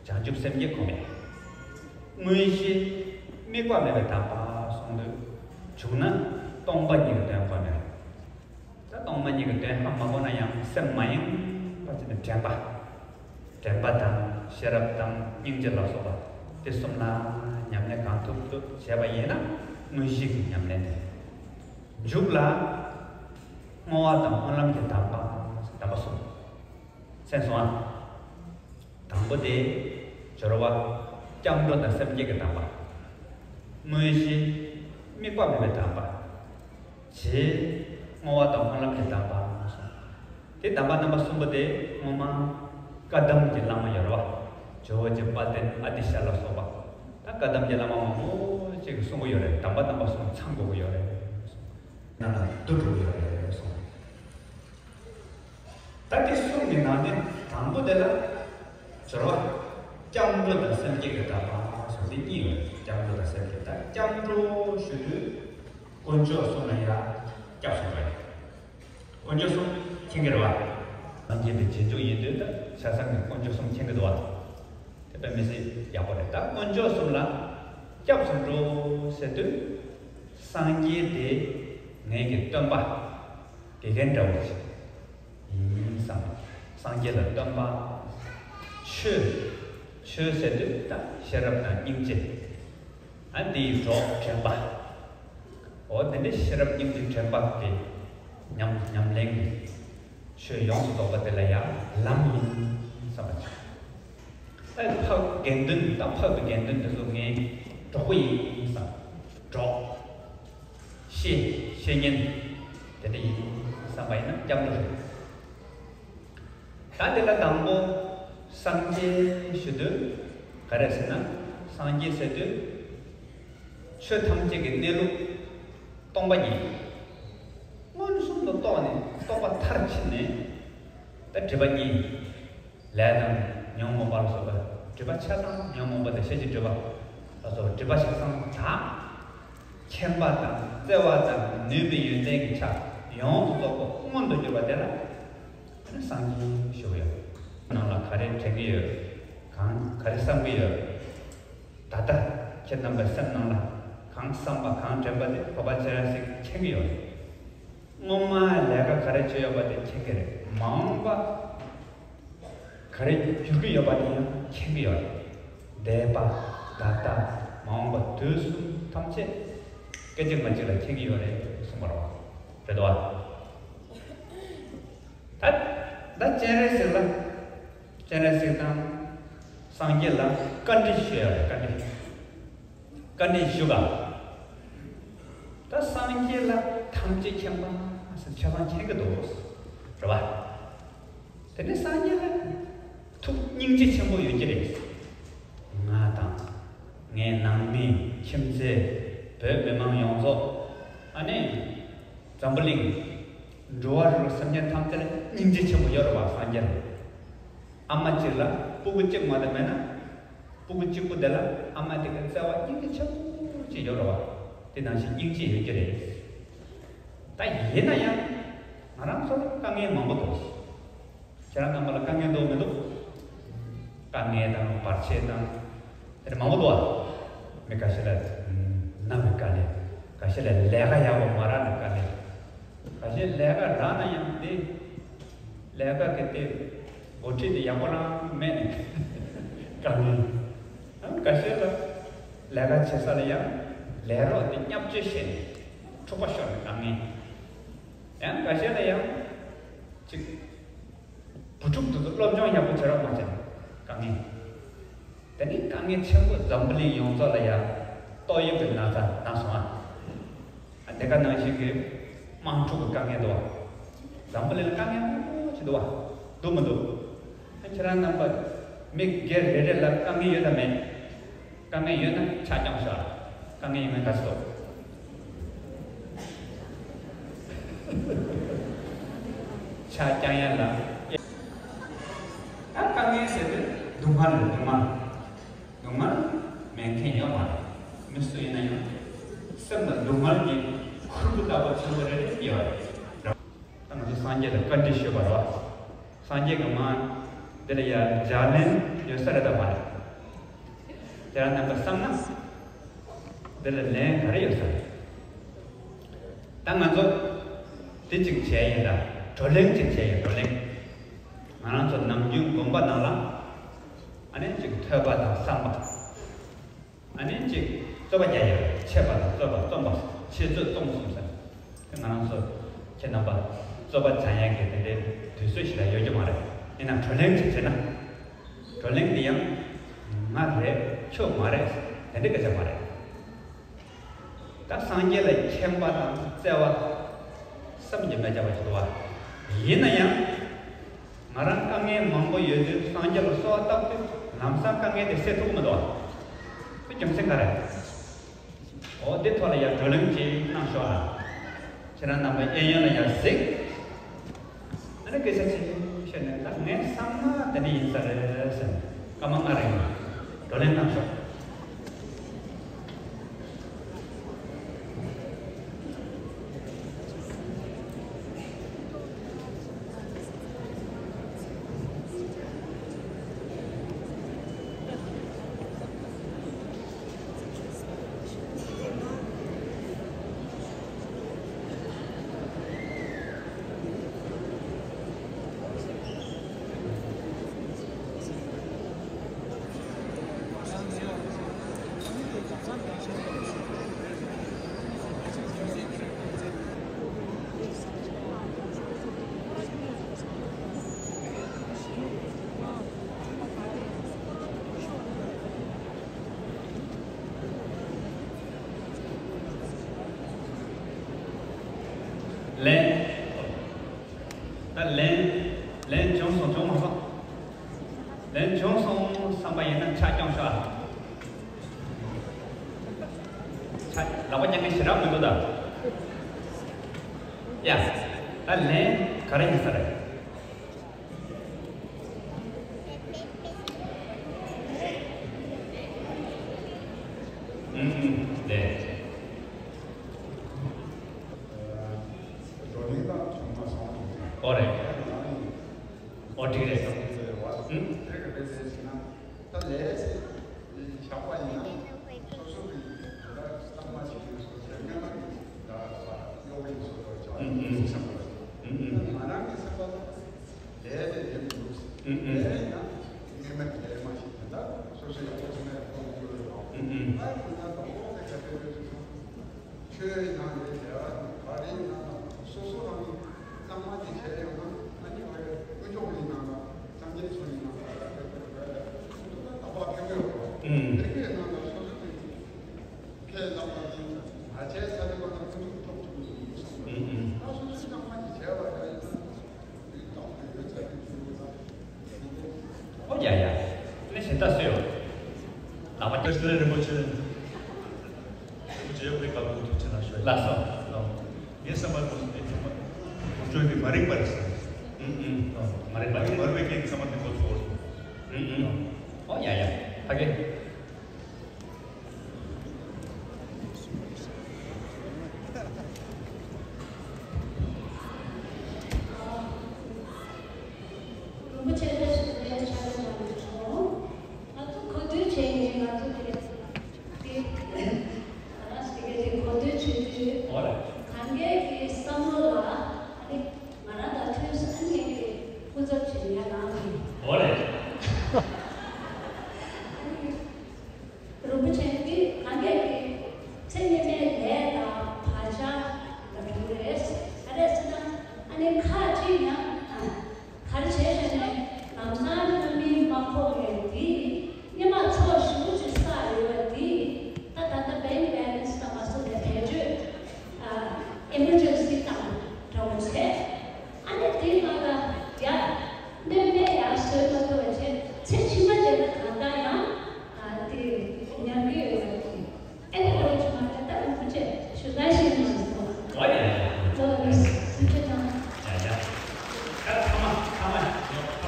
བྱང་ཆུབ་སེམས་བསྐྱེད་ཁོ་མེད། དངོས་གཞི། དམིགས་པ་མེད་པའི་དམ་པ་གསུངས་དུས། བྱུང་ན་སྟོང་པ་ཉིད་ཀྱི་དོན་གོ་ནས། ད་སྟོང་པ་ཉིད་ཀྱི་དོན་ཧ་མ་གོ་ན་ཡང་སེམས་མ་ཡེངས་པ་བྱས་ནས་དྲན་པ། དྲན་པ་དང་ཤེས་རབ་དང་སྙིང་རྗེ་ལ་སོགས་པ་དེ་གསུམ་ལ་ཉམས་ལེན་གང་ཐུབ་ཐུབ་བྱས་པ་ཡིན་ན་དངོས་གཞི་གི་ཉམས་ལེན་དེ། མཇུག་ལ་བསྔོ་བ་དང་སྨོན་ལམ་གྱི་དམ་པ། དམ་པ་གསུམ། གསན་སོང་ཨ། དང་པོ་དེ། སྦྱོར་བ། སྐྱབས་འགྲོ་དང་སེམས་བསྐྱེད་ཀྱི་དམ་པ། དངོས་གཞི། དམིགས་པ་མེད་པའི་དམ་པ། རྗེས། བསྔོ་བ་དང་སྨོན་ལམ་གྱི་དམ་པ་གསུངས། དེ་དམ་པ་རྣམ་པ་གསུམ་པོ་དེ་སྔོན་མ་བཀའ་གདམས་ཀྱི་བླ་མ་ཡོད་རེད་བ། ཇོ་བོ་རྗེ་དཔལ་ལྡན་ཨ་ཏི་ཤ་ལ་སོགས་པ། ད་བཀའ་གདམས་ཀྱི་བླ་མ་མང་པོ་ཅིག་གིས་གསུང་གི་ཡོད་རེད། དམ་པ་རྣམ་པ་གསུམ་ཚང་དགོས་ཀྱི་ཡོད་རེད་གསུངས། རྣམས་ལ་བསྡུ་འགྲོ་གི་ཡོད་རེད་གསུངས། ད་དེ་གསུམ་གྱི་ནང་ནས་དང་པོ་དེ་ལ། སྦྱོར་བ། སྐྱབས་འགྲོ་དང་སེམས་བསྐྱེད་ཀྱི་བརྡ་མ་སོགས་དེ་གཉིས་ཡོད། སྐྱབས་འགྲོ་དང་སེམས་བསྐྱེད་དང་། སྐྱབས་འགྲོ་ཞུ་དུས་དཀོན་མཆོག་གསུམ་ལ་ཡང་སྐྱབས་སུ་འགྲོ་ཡ། དཀོན་མཆོག་གསུམ་མཁྱེན་གྱི་རེད་བ། སངས་རྒྱས་པའི་རྗེས་འཇུག་ཡིན་དུས་ད་ཆ་ཚང་གི་དཀོན་མཆོག་གསུམ་མཁྱེན་གྱི་འདུག་བ། དེ་དཔེ་མི་སྲིད་ཡག་པོ་རེད། ད་དཀོན་མཆོག་གསུམ་ལ་སྐྱབས་སུ་འགྲོ་ཟེར་དུས། སངས་རྒྱས་དེ་ངེད་ཀྱི་སྟོན་པ་དགེ་རྒན་འདྲ་བོ་ཞིག་ཡིན་བསམ། སངས་རྒྱས་ལ་སྟོན་པ། ཆོས། ཆོས་ཟེར་དུས་ད་ཤེས་རབ་དང་སྙིང་རྗེ། ཨ་འདིའི་གྲོགས་དྲན་པ། འོ་དེ་འདྲའི་ཤེས་རབ་སྙིང་རྗེ་དྲན་པ་གི་ཉམས་ཉམས་ལེན་གྱི་ཆོས་ཡོངས་སུ་རྫོགས་པ་དེ་ལ་ཡང་ལམ་ཡིན་བསམ་པ་བྱུང་། ཨ་འཕགས་དགེ་འདུན་དང་འཕགས་པའི་དགེ་འདུན་དེ་ཚོ་ངའི་གྲོགས་པོ་ཡིན་བསམ། གྲོགས། བཤེས། བཤེས་གཉེན། དེ་འདྲ་ཡིན་བསམ་པ་ཡིན་ན་སྐྱབས་འགྲོ་རེད། ད་དེ་ལ་དང་པོ་སངས་རྒྱས་ཞུ་དུས་ག་རེ་ཟེར་ན། སངས་རྒྱས་ཟེར་དུས་ཆོས་ཐམས་ཅད་ཀྱི་གནས་ལུགས་སྟོང་པ་ཉིད་མངོན་སུམ་དུ་རྟོགས་ནས། རྟོགས་པ་མཐར་ཕྱིན་ནས་ད་སྒྲིབ་པ་གཉིས། ལས་དང་ཉོན་མོངས་པ་ལ་སོགས་པ་སྒྲིབ་པ་ཆ་ཚང་། ཉོན་མོངས་པ་དང་ཤེས་བྱའི་སྒྲིབ་པ་ལ་སོགས་པ་སྒྲིབ་པ་ཆ་ཚང་དག། མཁྱེན་པ་དང་བརྩེ་བ་དང་ནུས་པའི་ཡོན་ཏན་གྱི་ཆ་ཡོངས་སུ་རྫོགས་པ་མངོན་དུ་གྱུར་པ་དེ་ལ་ནི་སངས་རྒྱས་ཞུ་གི་ཡོད། ནང་ལ་ག་རེ་དྲན་གྱི་ཡོད། གང་ག་རེ་བསམ་གྱི་ཡོད། ད་ལྟ་ཁྱེད་རྣམ་པའི་སེམས་ནང་ལ་གང་བསམ་པ་གང་དྲན་པ་དེ་བོད་པ་ཁྱེད་རང་ཞིག་མཁྱེན་གྱི་ཡོད་རེད། སྔོན་མ་ལས་ཀ་ག་རེ་བྱས་ཡོད་པ་དེ་མཁྱེན་གྱི་རེད། མ་འོངས་པ་ག་རེ་འགྱུར་གྱི་ཡོད་པ་དེ་ཡང་མཁྱེན་གྱི་ཡོད་རེད། འདས་པ། ད་ལྟ། མ་འོངས་པ། དུས་གསུམ་ཐམས་ཅད་སྐད་ཅིག་མ་གཅིག་ལ་མཁྱེན་གྱི་ཡོད་རེད་གསུངས་པ་རེད་བ། རེད་དོ། ད་ད་སྤྱན་རས་གཟིགས་ལ། སྤྱན་རས་གཟིགས་དང་སངས་རྒྱས་ལ་བཀའ་འདྲི་ཞུ་ཡ་རེད། བཀའ་འདྲི། བཀའ་འདྲི་ཞུ་ག། ད་སངས་རྒྱས་ལ་ཐམས་ཅད་མཁྱེན་པ་ཟེར་ཆ་ཚང་མཁྱེན་གྱི་འདུག། རེད་བ། དེ་ནས་སངས་རྒྱས་ལ་ཐུགས་སྙིང་རྗེ་ཆེན་པོ་ཡོད་ཀྱི་རེད། ང་དང་། ངའི་ནང་མི། ཁྱིམ་མཚེས། བོད་མི་མང་ཡོངས་རྫོགས། ཨ་ནི། འཛམ་བུ་གླིང་། འགྲོ་བ་རིགས་དྲུག་སེམས་ཅན་ཐམས་ཅད་ལ་སྙིང་རྗེ་ཆེན་པོ་ཡོད་རེད་བ། སངས་རྒྱས་ལ། ཨ་མ་གཅིག་ལ་སྤུ་གུ་གཅིག་མ་གཏོགས་མེད་ན། སྤུ་གུ་གཅིག་པུ་དེ་ལ་ཨ་མ་དེ་གི་བརྩེ་བ་སྙིང་རྗེ་ཆེན་པོ་ཅིག་ཡོད་རེད་བ། དེ་ནང་བཞིན་སྙིང་རྗེ་ཡོད་ཀྱི་རེད། ད་ཡིན་ན་ཡང་ང་རང་ཚོ་ལ་དཀའ་ངལ་མང་པོ་འདུག། ཁྱེད་རང་རྣམ་པ་ལ་དཀའ་ངལ་འདུག་མི་འདུག། དཀའ་ངལ་དང་བར་ཆད་དང་། དེ་མང་པོ་འདུག་ཨ། མི་ཁ་ཤས་ལ་ན་བའི་དཀའ་ལས། ཁ་ཤས་ལ་ལས་ཀ་ཡག་པོ་མ་རག་ནས་དཀའ་ལས། ཁ་ཤས་ལས་ཀ་རག་ན་ཡང་དེ་ལས་ཀ་གི་དེ་འགོ་ཁྲིད་དེ་ཡག་པོ་རང་མེད་ནས་དཀའ་ངལ། ཨ་ཁ་ཤས་ལ་ལས་ཀ་བྱེད་ས་ལ་ཡང་ལས་རོགས་དེ་བརྙས་བཅོས་བྱས་ནས་འཁྲུག་པ་ཤོར་ནས་དཀའ་ངལ། ཡང་ཁ་ཤས་ལ་ཡང་ཅིག་བུ་ཕྲུག་དེ་ཚོ་སློབ་སྦྱོང་ཡག་པོ་བྱེད་རོགས་མ་བྱས་ན་དཀའ་ངལ། དེ་ནི་དཀའ་ངལ་ཆེན་པོ། འཛམ་བུ་གླིང་ཡོངས་རྫོགས་ལ་ཡང་ཏོག་དབྱིབས་ཀྱི་ན་ཚ་ན་སོང་ཨ། དེ་ག་ནང་བཞིན་གྱི་དམག་འཁྲུག་གི་དཀའ་ངལ་འདུག་བ། འཛམ་བུ་གླིང་ལ་དཀའ་ངལ་མང་པོ་ཞིག་འདུག་བ། འདུག་མི་འདུག། ཁྱེད་རང་རྣམ་པ་མི་སྒེར་རེ་རེ་ལ་དཀའ་ངལ་ཡོད་དམ་མེད། དཀའ་ངལ་ཡོད་ན་ཕྱག་བརྐྱངས་ཤོག། དཀའ་ངལ་ཡོད་མེད་ག་ཚོད། ཕྱག་བརྐྱང་ཡ་ལ། ད་དཀའ་ངལ་ཟེར་དུས་སྡུག་བསྔལ་རེད། སྡུག་བསྔལ། སྡུག་བསྔལ་མེད་མཁན་ཡོད་མ་རེད། མི་སུ་ཡིན་ན་ཡང་སེམས་ལ་སྡུག་བསྔལ་གྱི་ཁུར་པོ་ལྟ་བུ་ཆེན་པོ་རེ་རེ་ཡོད་རེད། ད་ང་ཚོ་སངས་རྒྱས་ལ་བཀའ་འདྲི་ཞུས་པ་རེད་བ། སངས་རྒྱས་ཀྱི་མ། འདི་ལ་ཡ་ལྗགས་ལན་ཡོད་ས་རེད་དམ་མ་རེད། ཁྱེད་རང་རྣམ་པ་བསམ་ན། འདི་ལ་ལན་ག་རེ་ཡོད་ས་རེད། ད་ང་ཚོ་འདི་གཅིག་བྱས་ཡིན་ད། བགྲོ་གླེང་གཅིག་བྱས་ཡིན། བགྲོ་གླེང་། ང་རང་ཚོ་ནམ་རྒྱུན་དགོན་པ་ནང་ལ་ཨ་ནི་གཅིག་ཐོས་པ་དང་བསམ་པ། ཨ་ནི་གཅིག་རྩོད་པ་རྒྱག་ཡ། འཆད་པ་དང་རྩོད་པ། རྩོམ་པ། འཆད་རྩོད་རྩོམ་གསུམ་ཟེར། དེ་ང་རང་ཚོ་ཁྱེད་རྣམ་པ་རྩོད་པ་སྦྱང་ཡ་གི་དེ་འདྲའི་དུས་ཚོད་ཞིག་ལ་ཡོད་རྒྱུ་མ་རེད། ཡིན་ནའང་བགྲོ་གླེང་ཅིག་བྱས་ན། བགྲོ་གླེང་འདི་ཡང་ང་རེད་ཁྱོད་མ་རེད་དེ་འདྲའི་སྐད་ཆ་མ་རེད། ད་སངས་རྒྱས་ལ་མཁྱེན་པ་དང་བརྩེ་བ་བསམ་གྱིས་མི་ཁྱབ་པ་ཞིག་འདུག་བ། ཡིན་ན་ཡང་། ང་རང་དཀའ་ངལ་མང་པོ་ཡོད་དུས་སངས་རྒྱས་ལ་གསོལ་བ་བཏབ་དུས་ལམ་སང་དཀའ་ངལ་དེ་སེལ་ཐུབ་ཀྱི་མི་འདུག་བ། དེ་རྒྱུ་མཚན་ག་རེ། འོ་དེ་ཐོག་ལ་ཡང་བགྲོ་གླེང་ཅིག་གནང་ཤོག་ཨ། ཁྱེད་རང་རྣམ་པ་གཡས་གཡོན་ལ་ཡང་གཟིགས། ཨ་ནི་སྐད་ཆ་ཅིག་ ས་རེད་ཟེར་ནས་སྐར་མ་ལྔ་རིང་བགྲོ་གླེང་གནང་ཤོག་ལན། ད་ལན། ལན་བྱུང་སོང་། བྱུང་མ་སོང་། ལན་བྱུང་སོང་བསམ་པ་ཡིན་ན་ཕྱག་རྐྱོང་ཤོག་ཨ། ཕྱག་ལག་པ་བརྐྱང་མཁན་ཞེ་དྲག་མི་འདུག་ད། ཡ། ད་ལན་ག་རེ་ཡིན་ས་རེད། ཨུམ་ཨུམ། ལན། བགྲོ་གླེང་དང་བྱུང་མ་སོང་། ཨོ་རེད། ཨོ་འགྲིག་རེད། ཨུམ། ད་ལས་ཞག་པ་ཡིན་ན་སོ་སོ་གི་ད་ལྟ་སྟབས་མ་བྱེད་ཡོད་སོ་སོའི་སྔོན་མ་གི་ད་གཡོག་གི་སོ་སོ་བྱ་བ་ཡིན་ཞག་པ་ཡིན། ང་རང་གི་སེམས་པ་ལ་ལས་དེ་ལས་མི་འདུག་ལས་ཡིན་ན་སྔོན་མ་གི་ལས་མ་བྱེད་ད་ལྟ་སོ་སོ་ཡག་པོ་བྱུང་ན་ཡག་པོ་མི་འདུག་རེད་བ། ཨ་ཁོ་ན་དང་པོ་དེ་ག་དེ་ཡོད་ཚུལ་ཆོས་ནང་ལས་བྱ་བ་ག་རེ་ཡིན་ན་སོ་སོ་རང་གི་བླ་མ་དེ་བྱས་ཡོང་ན་ཨ་ནི་ཨ་ཡོད་དཀོན་མཆོག་ཡིན་ན་སངས་རྒྱས་ཚོ་ཡིན་ན་ད་ལྟ་བ་ཕན་པོ་ཡོད་པ། དེ་གའི་ནང་ལ་སོ་སོ་དེ་ཁས་བླངས་པ་ཡིན་ན་བྱས་ཚར་དུས་པ་ན་ཀུན་སློང་ཐོབ་ཐུབ་ཀྱི་མི་སོང་བ། ད་སོ་སོའི་བླ་མ་དེ་བྱས་པ་ཡིན་ན། ཨོ་ཡ་ཡ། ནི་གཞན་དག་སུ་ཡོད། ལག་པ་ཀྲི་སི་ན་རིན་པོ་ཆེ། རིན་པོ་ཆེ་ཡོད་པའི་སྐབས་ཐུགས་རྗེ་ཆེ་གནང་ཞུ། ལགས་སོ། ལགས། ངའི་བསམ་པར་ཁོང་ཚོ་དེ་ཚང་མ་ཁོང་ཚོའི་དེ་མ་རིག་པ་རེད་ཟེར། ཨུམ་ཨུམ། མ་རིག་པ་རེད། མ་རིག་པའི་རྐྱེན་གྱིས་ཚང་མ་དེ་གོ་ཚོར། ཨུམ་ཨུམ། ཨོ་ཡ་ཡ། ཕ་གི། རིན་པོ་ཆེ་བཀྲ་ཤིས་བདེ་ལེགས། ཕྱག་ལས་གནང་བའི་ཚོགས། ང་ཚོ་གོ་བསྡུར་བྱས་ནས་ང་ཚོ་དེ་དེ་ང་རང་ཞིག་གིས་དེ་གོ་བསྡུར་བྱེད་དུས། ཨོ་རེད། གང་གས་ཀྱི་བསམ་བློ་ལ་ཨ་ནི་ང་རང་དང་མཐུན་ས་ཨ་ནི་ངས་ཀྱི་སྐུ་ཚབ་བྱེད་ཡ་གནང་དེ། ཨོ་རེད། ཨ་ནི། རིན་པོ་ཆེ་འདི་གང་གས་ཀྱི་ཚེ་སྔོན་མའི་ལས་དང་བག་ཆགས་ལ་གྲུབ་རེད། ག་རེ་ཟེར་ན་ཨ་ནི་ཁ་ཅིག་ཡང་ག་རེ་བྱས་ཤག་ནས་ལམ་སང་སྣོད་མིན་མ་ཁོག་ནས་འདི་སྔོན་མ་ཚོགས་ཞེ་པོ་ཅིག་བསགས་ཡོད་པ་འདི་ད་ད་ལྟ་bank balance་དང་མ་སོགས་པའི་བེད་སྤྱོད་emergency་དང་འདྲ་བོ་བྱས། ཨ་ནི་དེའི་ནང་ལ་ཡ། སྣོད་མེད་ཡར་བཟོས་མ་ཐུབ་པ་བྱས་ཚེ་ཕྱི་མ་བྱས་ན་གང་ལྟར་ཡང་ཨ་དེ་ཉར་གི་ཡོད་པ་དེ། ཨེ་ནི་འགྲོ་བྱུང་བ་རེད། ད་རིན་པོ་ཆེ་ཞུ་ད་ཤེས་མ་སོང་། ཨོ་ཡ་ཡ། ལོ་ལོ་སུ་ཆེ་དང་། ཡ་ཡ། ད་ཐ་མ་ཐ་མ་ཐ་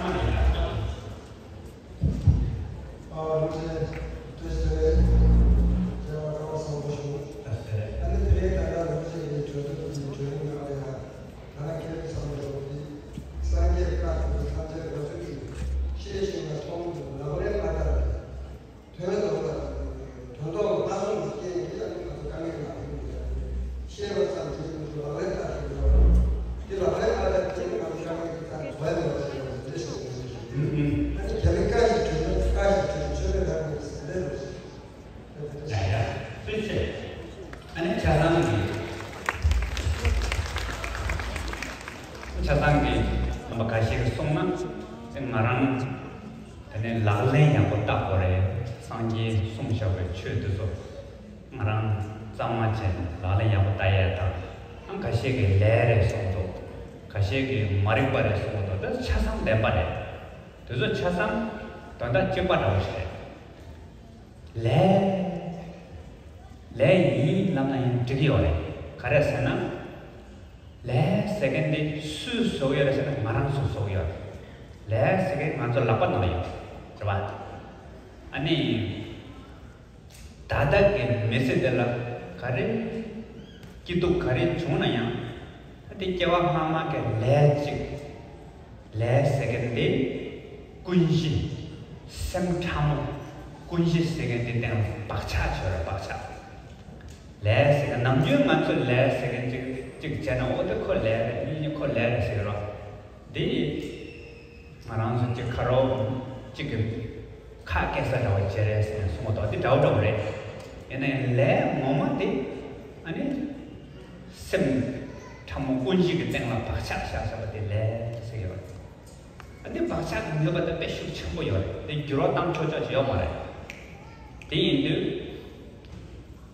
མ་རེད་ཡ། ཨ་རིན་པོ་ཆེ་བཀྲ་ཤིས་བདེ་ལེགས། མཇལ་བ་སྐལ་བ་བཟང་པོ་བྱུང་། ད་ཟེར། ཨ་ནི་དེ་རིང་ད་ལྟ་རིན་པོ་ཆེ་གི་གྲོས་བསྡུར་གྱི་གྲོས་རིམ་ནང་ལ་ཡང་ང་རང་ཁྱེད་ཚོ་བསམ་བློ་འདི་སངས་རྒྱས་བཀའ་དྲིན་ཐམས་ཅད་ང་ཚོ་གིས་ཤེས་བཞིན་ལ་མཐོང་ལག་ལེན་མ་བསྟར་བ་དོན་དམ་པ་དོན་ཐོག་ལ་མ་སོང་བའི་རྐྱེན་གྱིས་ང་ཚོ་དཀའ་ངལ་མང་པོ་ཡོད། ཤེས་པ་ཙམ་གྱིས་ང་ཚོ་ལག་ལེན་བསྟར་ཐུབ་ཀྱི་མ་རེད། འདི་ལག་ལེན་མ་བསྟར་བའི་རྐྱེན་གྱིས་ང་ཚོ་དཀའ་ངལ་འདི་ཙམ་བཟོ་ཡ་མེད་པ་ཞིག་ཡོད་པ་འདི་ཤེས་དགོས་ཞེས་ཞུ། ཨ་ནི་རྒྱ་མི་བཀའ་ཞིག་གྲོལ་ན་བཀའ་ཞིག་གྲོལ་ན་ཆོས་མེད་རང་མེད་ཟེར་འདི་རེད། ཡ་ཡ། ཐུགས་རྗེ་ཆེ། ཨ་ནི་ཆ་ཚང་གི་ཆ་ཚང་གི་རྣམ་པ་ཁ་ཤས་ཀྱིས་གསུངས་ན་ང་རང་དེ་ནས་ལག་ལེན་ཡག་པོ་བསྟར་དགོས་རེད། སངས་རྒྱས་གསུངས་བཞག་པའི་ཆོས་དེ་ཚོ་ང་རང་གཙང་མ་བྱས་ནས་ལག་ལེན་ཡག་པོ་བསྟར་ཡས་དང་། ཨང་ཁ་ཤས་ཀྱིས་ལས་རེད་གསུངས་འདུག་ཁ་ཤས་ཀྱིས་མ་རིག་པ་རེད་གསུངས་འདུག་དེ་ཆ་ཚང་བདེན་པ་རེད། དེ་ཚོ་ཆ་ཚང་དོན་དག་གཅིག་པ་འདྲ་བོ་ཞིག་རེད། ལས། ལས་ཡིན་ལབ་ན་ཡང་འགྲིག་གི་ཡོད་རེད། ག་རེ་ཟེར་ན། ལས་ཟེར་མཁན་དེ་སུས་བཟོ་གི་ཡོད་རེད་ཟེར་ན་ང་རང་ཚོས་བཟོ་གི་ཡོད་རེད། ལས་ཟེར་མཁན་ང་ཚོ་ལག་པ་ནང་ཡོད་རེད་བ། ཨ་ནི། ད་ལྟ་གི་མི་ཚེ་འདི་ལ་ག་རེ་སྐྱིད་སྡུག་ག་རེ་བྱུང་ན་ཡང་། ད་དེ་སྐྱེ་བ་སྔ་མ་གི་ལས་གཅིག་ལས་ཟེར་མཁན་དེ་ཀུན་གཞི། སེམས་ཕྲ་མོ། ཀུན་གཞི་ཟེར་མཁན་དེ་སྟེང་ལ་བག་ཆགས་ཆོད་རེད། བག་ཆགས། ལས་ཟེར་མཁན་ནམ་རྒྱུན་ང་ཚོ་ལས་ཟེར་མཁན་གཅིག་གཅིག་བྱས་ན། འོ་དེ་ཁོ་ལས་རེད། གཉིས་གཉིས་ཁོ་ལས་རེད་ཟེར་རོ། འདི་ང་རང་ཚོ་གཅིག་ཁ་རོག་གཅིག་གི་ཁ་སྐད་ས་འདྲ་བོ་བྱེད་རེད་ཟེར་ནས་གསུང་བ་དང་འདི་འདྲ་བོ་འདྲ་བོ་རེད། ཡིན་ན་ཡང་ལས་ངོ་མ་དེ་ཨ་ནི་སེམས་ཕྲ་མོ་ཀུན་གཞི་གི་སྟེང་ལ་བག་ཆགས་བཞག་བཞག་པ་དེ་ལས་ཟེར་གྱི་ཡོད་རེད། ཨ་ནི་བག་ཆགས་ཀྱི་ནུས་པ་དེ་དཔེ་ཤུགས་ཆེན་པོ་ཡོད་རེད། དེ་འགྱུར་བ་བཏང་ཆོག་ཆོག་ཅིག་ཡོད་མ་རེད། དེ་ཡིན་དུས་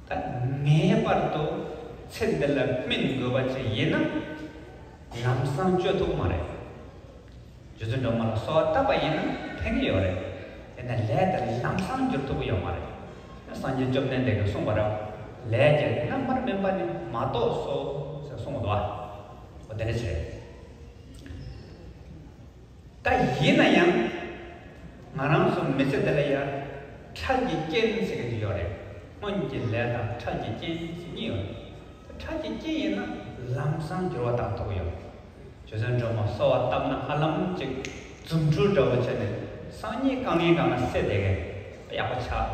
ད་ངེས་པར་དུ་ཚེ་འདི་ལ་སྨིན་དགོས་པ་ཅིག་ཡིན་ན་ལམ་སང་བཅོས་ཐུབ་ཀྱི་མ་རེད། རྗེ་བཙུན་སྒྲོལ་མ་ལ་གསོལ་བ་བཏབ་པ་ཡིན་ན་ཕན་གྱི་ཡོད་རེད། དེ་ནས་ལས་དེ་ལམ་སང་འགྱུར་ཐུབ་ཀྱི་ཡོད་མ་རེད། སངས་རྒྱས་བཅོམ་ལྡན་འདས་ཀྱིས་གསུངས་པ་རེད། ལས་ཀྱི་རྣམ་པར་སྨིན་པ་ནི་མ་གཏོགས་སོ། ཟེར་གསུངས་པ་འདུག་ཨ། འོ་དེ་འདྲ་ཞིག་རེད། ད་ཡིན་ན་ཡང་ང་རང་ཚོ་མི་ཚེ་འདི་ལ་ཡང་འཕྲལ་གྱི་རྐྱེན་ཟེར་གྱི་ཡོད་རེད། སྔོན་གྱི་ལས་དང་འཕྲལ་གྱི་རྐྱེན་ཟེར་གཉིས་ཡོད་རེད། འཕྲལ་གྱི་རྐྱེན་ཡིན་ན་ལམ་སང་འགྱུར་བ་བཏང་ཐུབ་ཀྱི་ཡོད། རྗེ་བཙུན་སྒྲོལ་མ་གསོལ་བ་བཏབ་ན་ཧ་ལམ་ཅིག་རྫུ་འཕྲུལ་འདྲ་བོ་བྱས་ནས་སང་ཉིན་དཀའ་ངལ་སྒང་ལ་སེལ་བསྡད་མཁན་དཔེ་ཡག་པོ་ཆགས།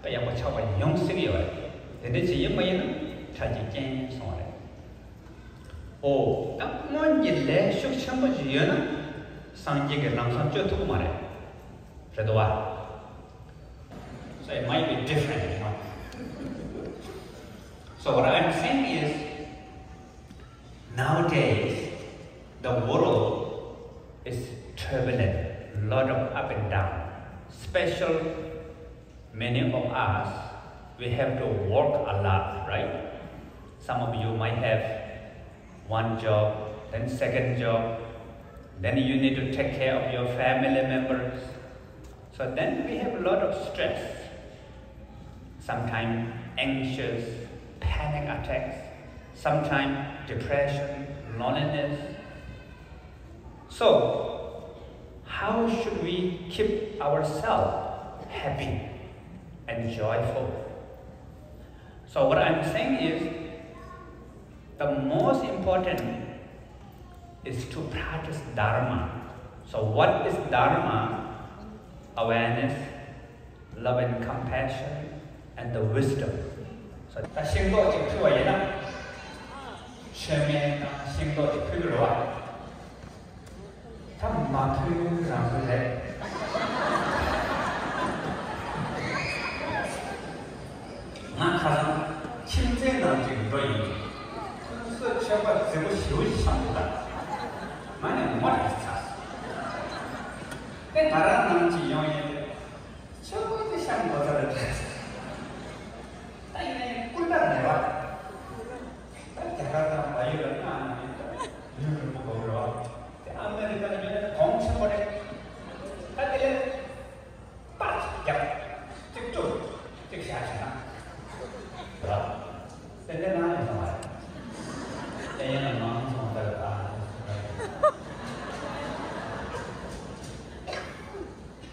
དཔེ་ཡག་པོ་ཆགས་པ་ཡོང་སྲིད་ཀྱི་ཡོད་རེད། དེ་འདྲ་ཅིག་ཡིན་པ་ཡིན་ན་འཕྲལ་གྱི་རྐྱེན་གསུངས་པ་རེད། ཨོ། ད་སྔོན་གྱི་ལས་ཤུགས་ཆེན་པོ་ཞིག་ཡོད་ན་སངས་རྒྱས་ཀྱི་ལམ་སང་བཅོས་ཐུབ་ཀྱི་མ་རེད། རེད་དོ་བ། So it might be different, you know. So what I'm saying is, nowadays, the world is turbulent, lot of up and down. Special, many of us, we have to work a lot, right? Some of you might have one job, then second job, then you need to take care of your family members. So then we have a lot of stress. Sometimes anxious, panic attacks, sometimes depression, loneliness. So, how should we keep ourselves happy and joyful? So what I'm saying is, the most important is to practice Dharma. So what is Dharma? Awareness, love and compassion, and the wisdom. So ད་ཤིང་ཏོག་ཅིག་ཕུལ་བ་ཡིན་ན། མཆོད་མེ་དང་ཤིང་ཏོག་ཅིག་ཕུལ་གི་རེད་བ། ད་མ་ཕུལ་རང་ཚོད་རེད། ང་ཁ་སང་ཁྱིམ་མཚེས་ནང་ཅིག་འགྲོ་ཡིན། ཁོ་ཚོས་མཆོད་པ་རྫིག་པོ་ཞེ་པོ་ཅིག་བཤམས་འདུག་ད་ང་ནི་ངོ་མ་ཁྲེལ་ཚར་སོང་། དེ་ང་རང་ནང་ཅིག་ཡོང་ཡིན། མཆོད་པ་དེ་བཤམས་འགོ་ཚར་རེད་དྲན། ད་ཡིན་ན་ཡང་སྐུལ་ཐབས་མེད་པ། ད་རྒྱ་གར་དང་བལ་ཡུལ་ལ་མངགས་ནས་ཡུན་རིང་པོ་འགོར་རོགས། དེ་ཨ་མེ་རི་ཀ་ལ་ཡོད་ན་གོང་ཆེན་པོ་རེད། ད་དེ་ལས་པར་རྒྱབ་གཅིག་བཅུག་གཅིག་བཞག་བྱས་ན་ར། ཏན་ཏན་ན་ཡོང་ས་མ་རེད། ཏན་ཡང་ན་མང་ཚོང་ལྟར་ཨ།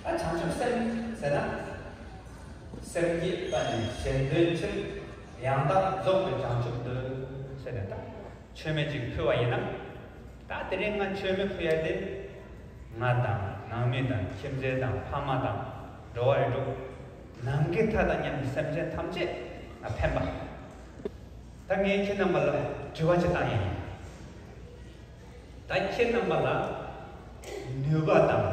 ད་བྱང་ཆུབ་སེམས་ཟེར་ན། སེམས་བསྐྱེད་པ་ནི་གཞན་དོན་ཕྱིར། ཡང་དག་རྫོགས་པའི་བྱང་ཆུབ་འདོད། ཟེར་ནས་ད་མཆོད་མེ་ཅིག་ཕུལ་བ་ཡིན་ན། ད་དེ་རིང་ང་མཆོད་མེ་ཕུལ་ཡ་དེ། ང་དང་ནང་མི་དང་ཁྱིམ་མཚེས་དང་ཕ་མ་དང་འགྲོ་བ་རིགས་དྲུག་ནམ་མཁའི་མཐའ་དང་མཉམ་པའི་སེམས་ཅན་ཐམས་ཅད་ལ་ཕན་པ། ད་ངས་ཁྱེད་རྣམ་པ་ལ་དྲི་བ་ཅིག་བཏང་ཡ་ཡིན། ད་ཁྱེད་རྣམ་པ་ལ་ནུས་པ་དང་།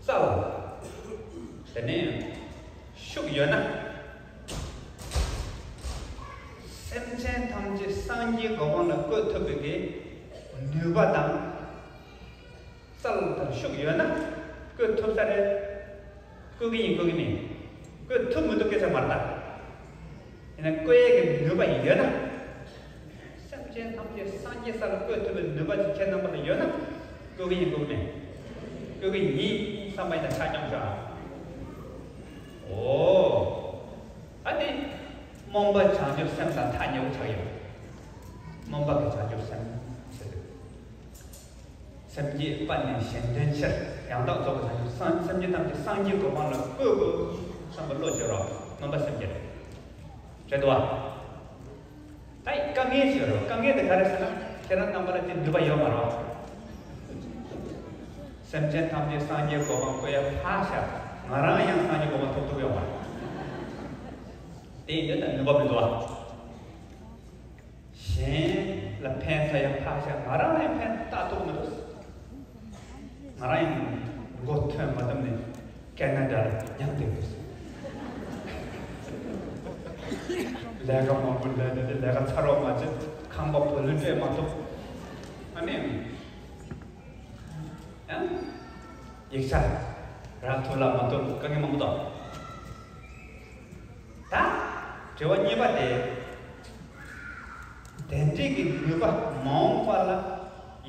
རྩལ། དེ་ནས་ཤུགས་ཡོད་ན། སེམས་ཅན་ཐམས་ཅད་སངས་རྒྱས་གོ་འཕང་ལ་བཀོད་ཐུབ་པའི་གི་ནུས་པ་དང་རྩལ་དང་ཤུགས་ཡོད་ན་བཀོད་ཐུབ་ས་རེད། བཀོད་ཀྱི་ཡིན་བཀོད་ཀྱི་མིན། བཀོད་ཐུབ་མི་ཐུབ་སྐད་ཆ་མ་རེད་ད། ཡིན་ན་བཀོད་ཡས་ཀྱི་ནུས་པ་ཡོད་ན། སེམས་ཅན་ཐམས་ཅད་སངས་རྒྱས་ས་ལ་བཀོད་ཐུབ་པའི་ནུས་པ་ཅིག་ཁྱེད་རྣམ་པ་ལ་ཡོད་ན། བཀོད་ཀྱི་ཡིན་བཀོད་ཀྱི་མིན། བཀོད་ཀྱི་ཡིན་བསམ་པ་ཡིན་ན་ཆ་རྐྱང་ཤོག་ཨ། ཨོ། ཨ་ནི། རྨོངས་པ་བྱང་ཆུབ་སེམས་དང་ཐག་ཉེ་བོ་ཆགས་ཡོད། རྨོངས་པ་གི་བྱང་ཆུབ་སེམས་ཟེར་དུས། སེམས་བསྐྱེད་པ་ནི་གཞན་དོན་ཕྱིར། ཡང་དག་རྫོགས་པའི་བྱང་ཆུབ་སེམས། སེམས་ཅན་ཐམས་ཅད་སངས་རྒྱས་གོ་འཕང་ལ་བཀོད་དགོས་བསམ་པ་བློ་བྱེད་རོགས། སྨོན་པ་སེམས་བསྐྱེད་རེད། རེད་དོ། ད་དཀའ་ངལ་ཞིག་རོགས། དཀའ་ངལ་དེ་ག་རེ་ཟེར་ན། ཁྱེད་རང་རྣམ་པ་ལ་དེ་ནུས་པ་ཡོད་མ་རེད། སེམས་ཅན་ཐམས་ཅད་སངས་རྒྱས་གོ་འཕང་བཀོད་ཡ་ཕར་བཞག་ང་རང་ཡང་སངས་རྒྱས་གོ་འཕང་ཐོབ་ཐུབ་ཡོད་མ་རེད། དེ་ཡིན་དུས་ད་ནུས་པ་མི་འདུག་ཨ། གཞན་ལ་ཕན་ཐོགས་ཡ་ཕར་བཞག་ང་རང་ལ་ཕན་ཐོགས་ཐུབ་མི་འདུག་ང་རང་ཡང་མགོ་ཐོན་མ་ཐུབ་ནས་ཀེ་ན་ཌ་ལ་མྱངས་བསྡད་འདུག་ལས་ཀ་མང་པོ་ལས་ནས་ལས་ཀ་ཚར་བ་མ་བྱེད། ཁང་པ་བུ་ལོན་སྤྲད་མ་ཐུབ། ཨ་ནི་ཡང་ཡིག་ཆ་རག་ཐུབ་ལ་མ་ཐུབ་དཀའ་ངལ་མང་པོ་འདུག་ད་དྲི་བ་གཉིས་པ་དེ། དེ་འདྲའི་གི་ནུས་པ་མ་འོངས་པ་ལ་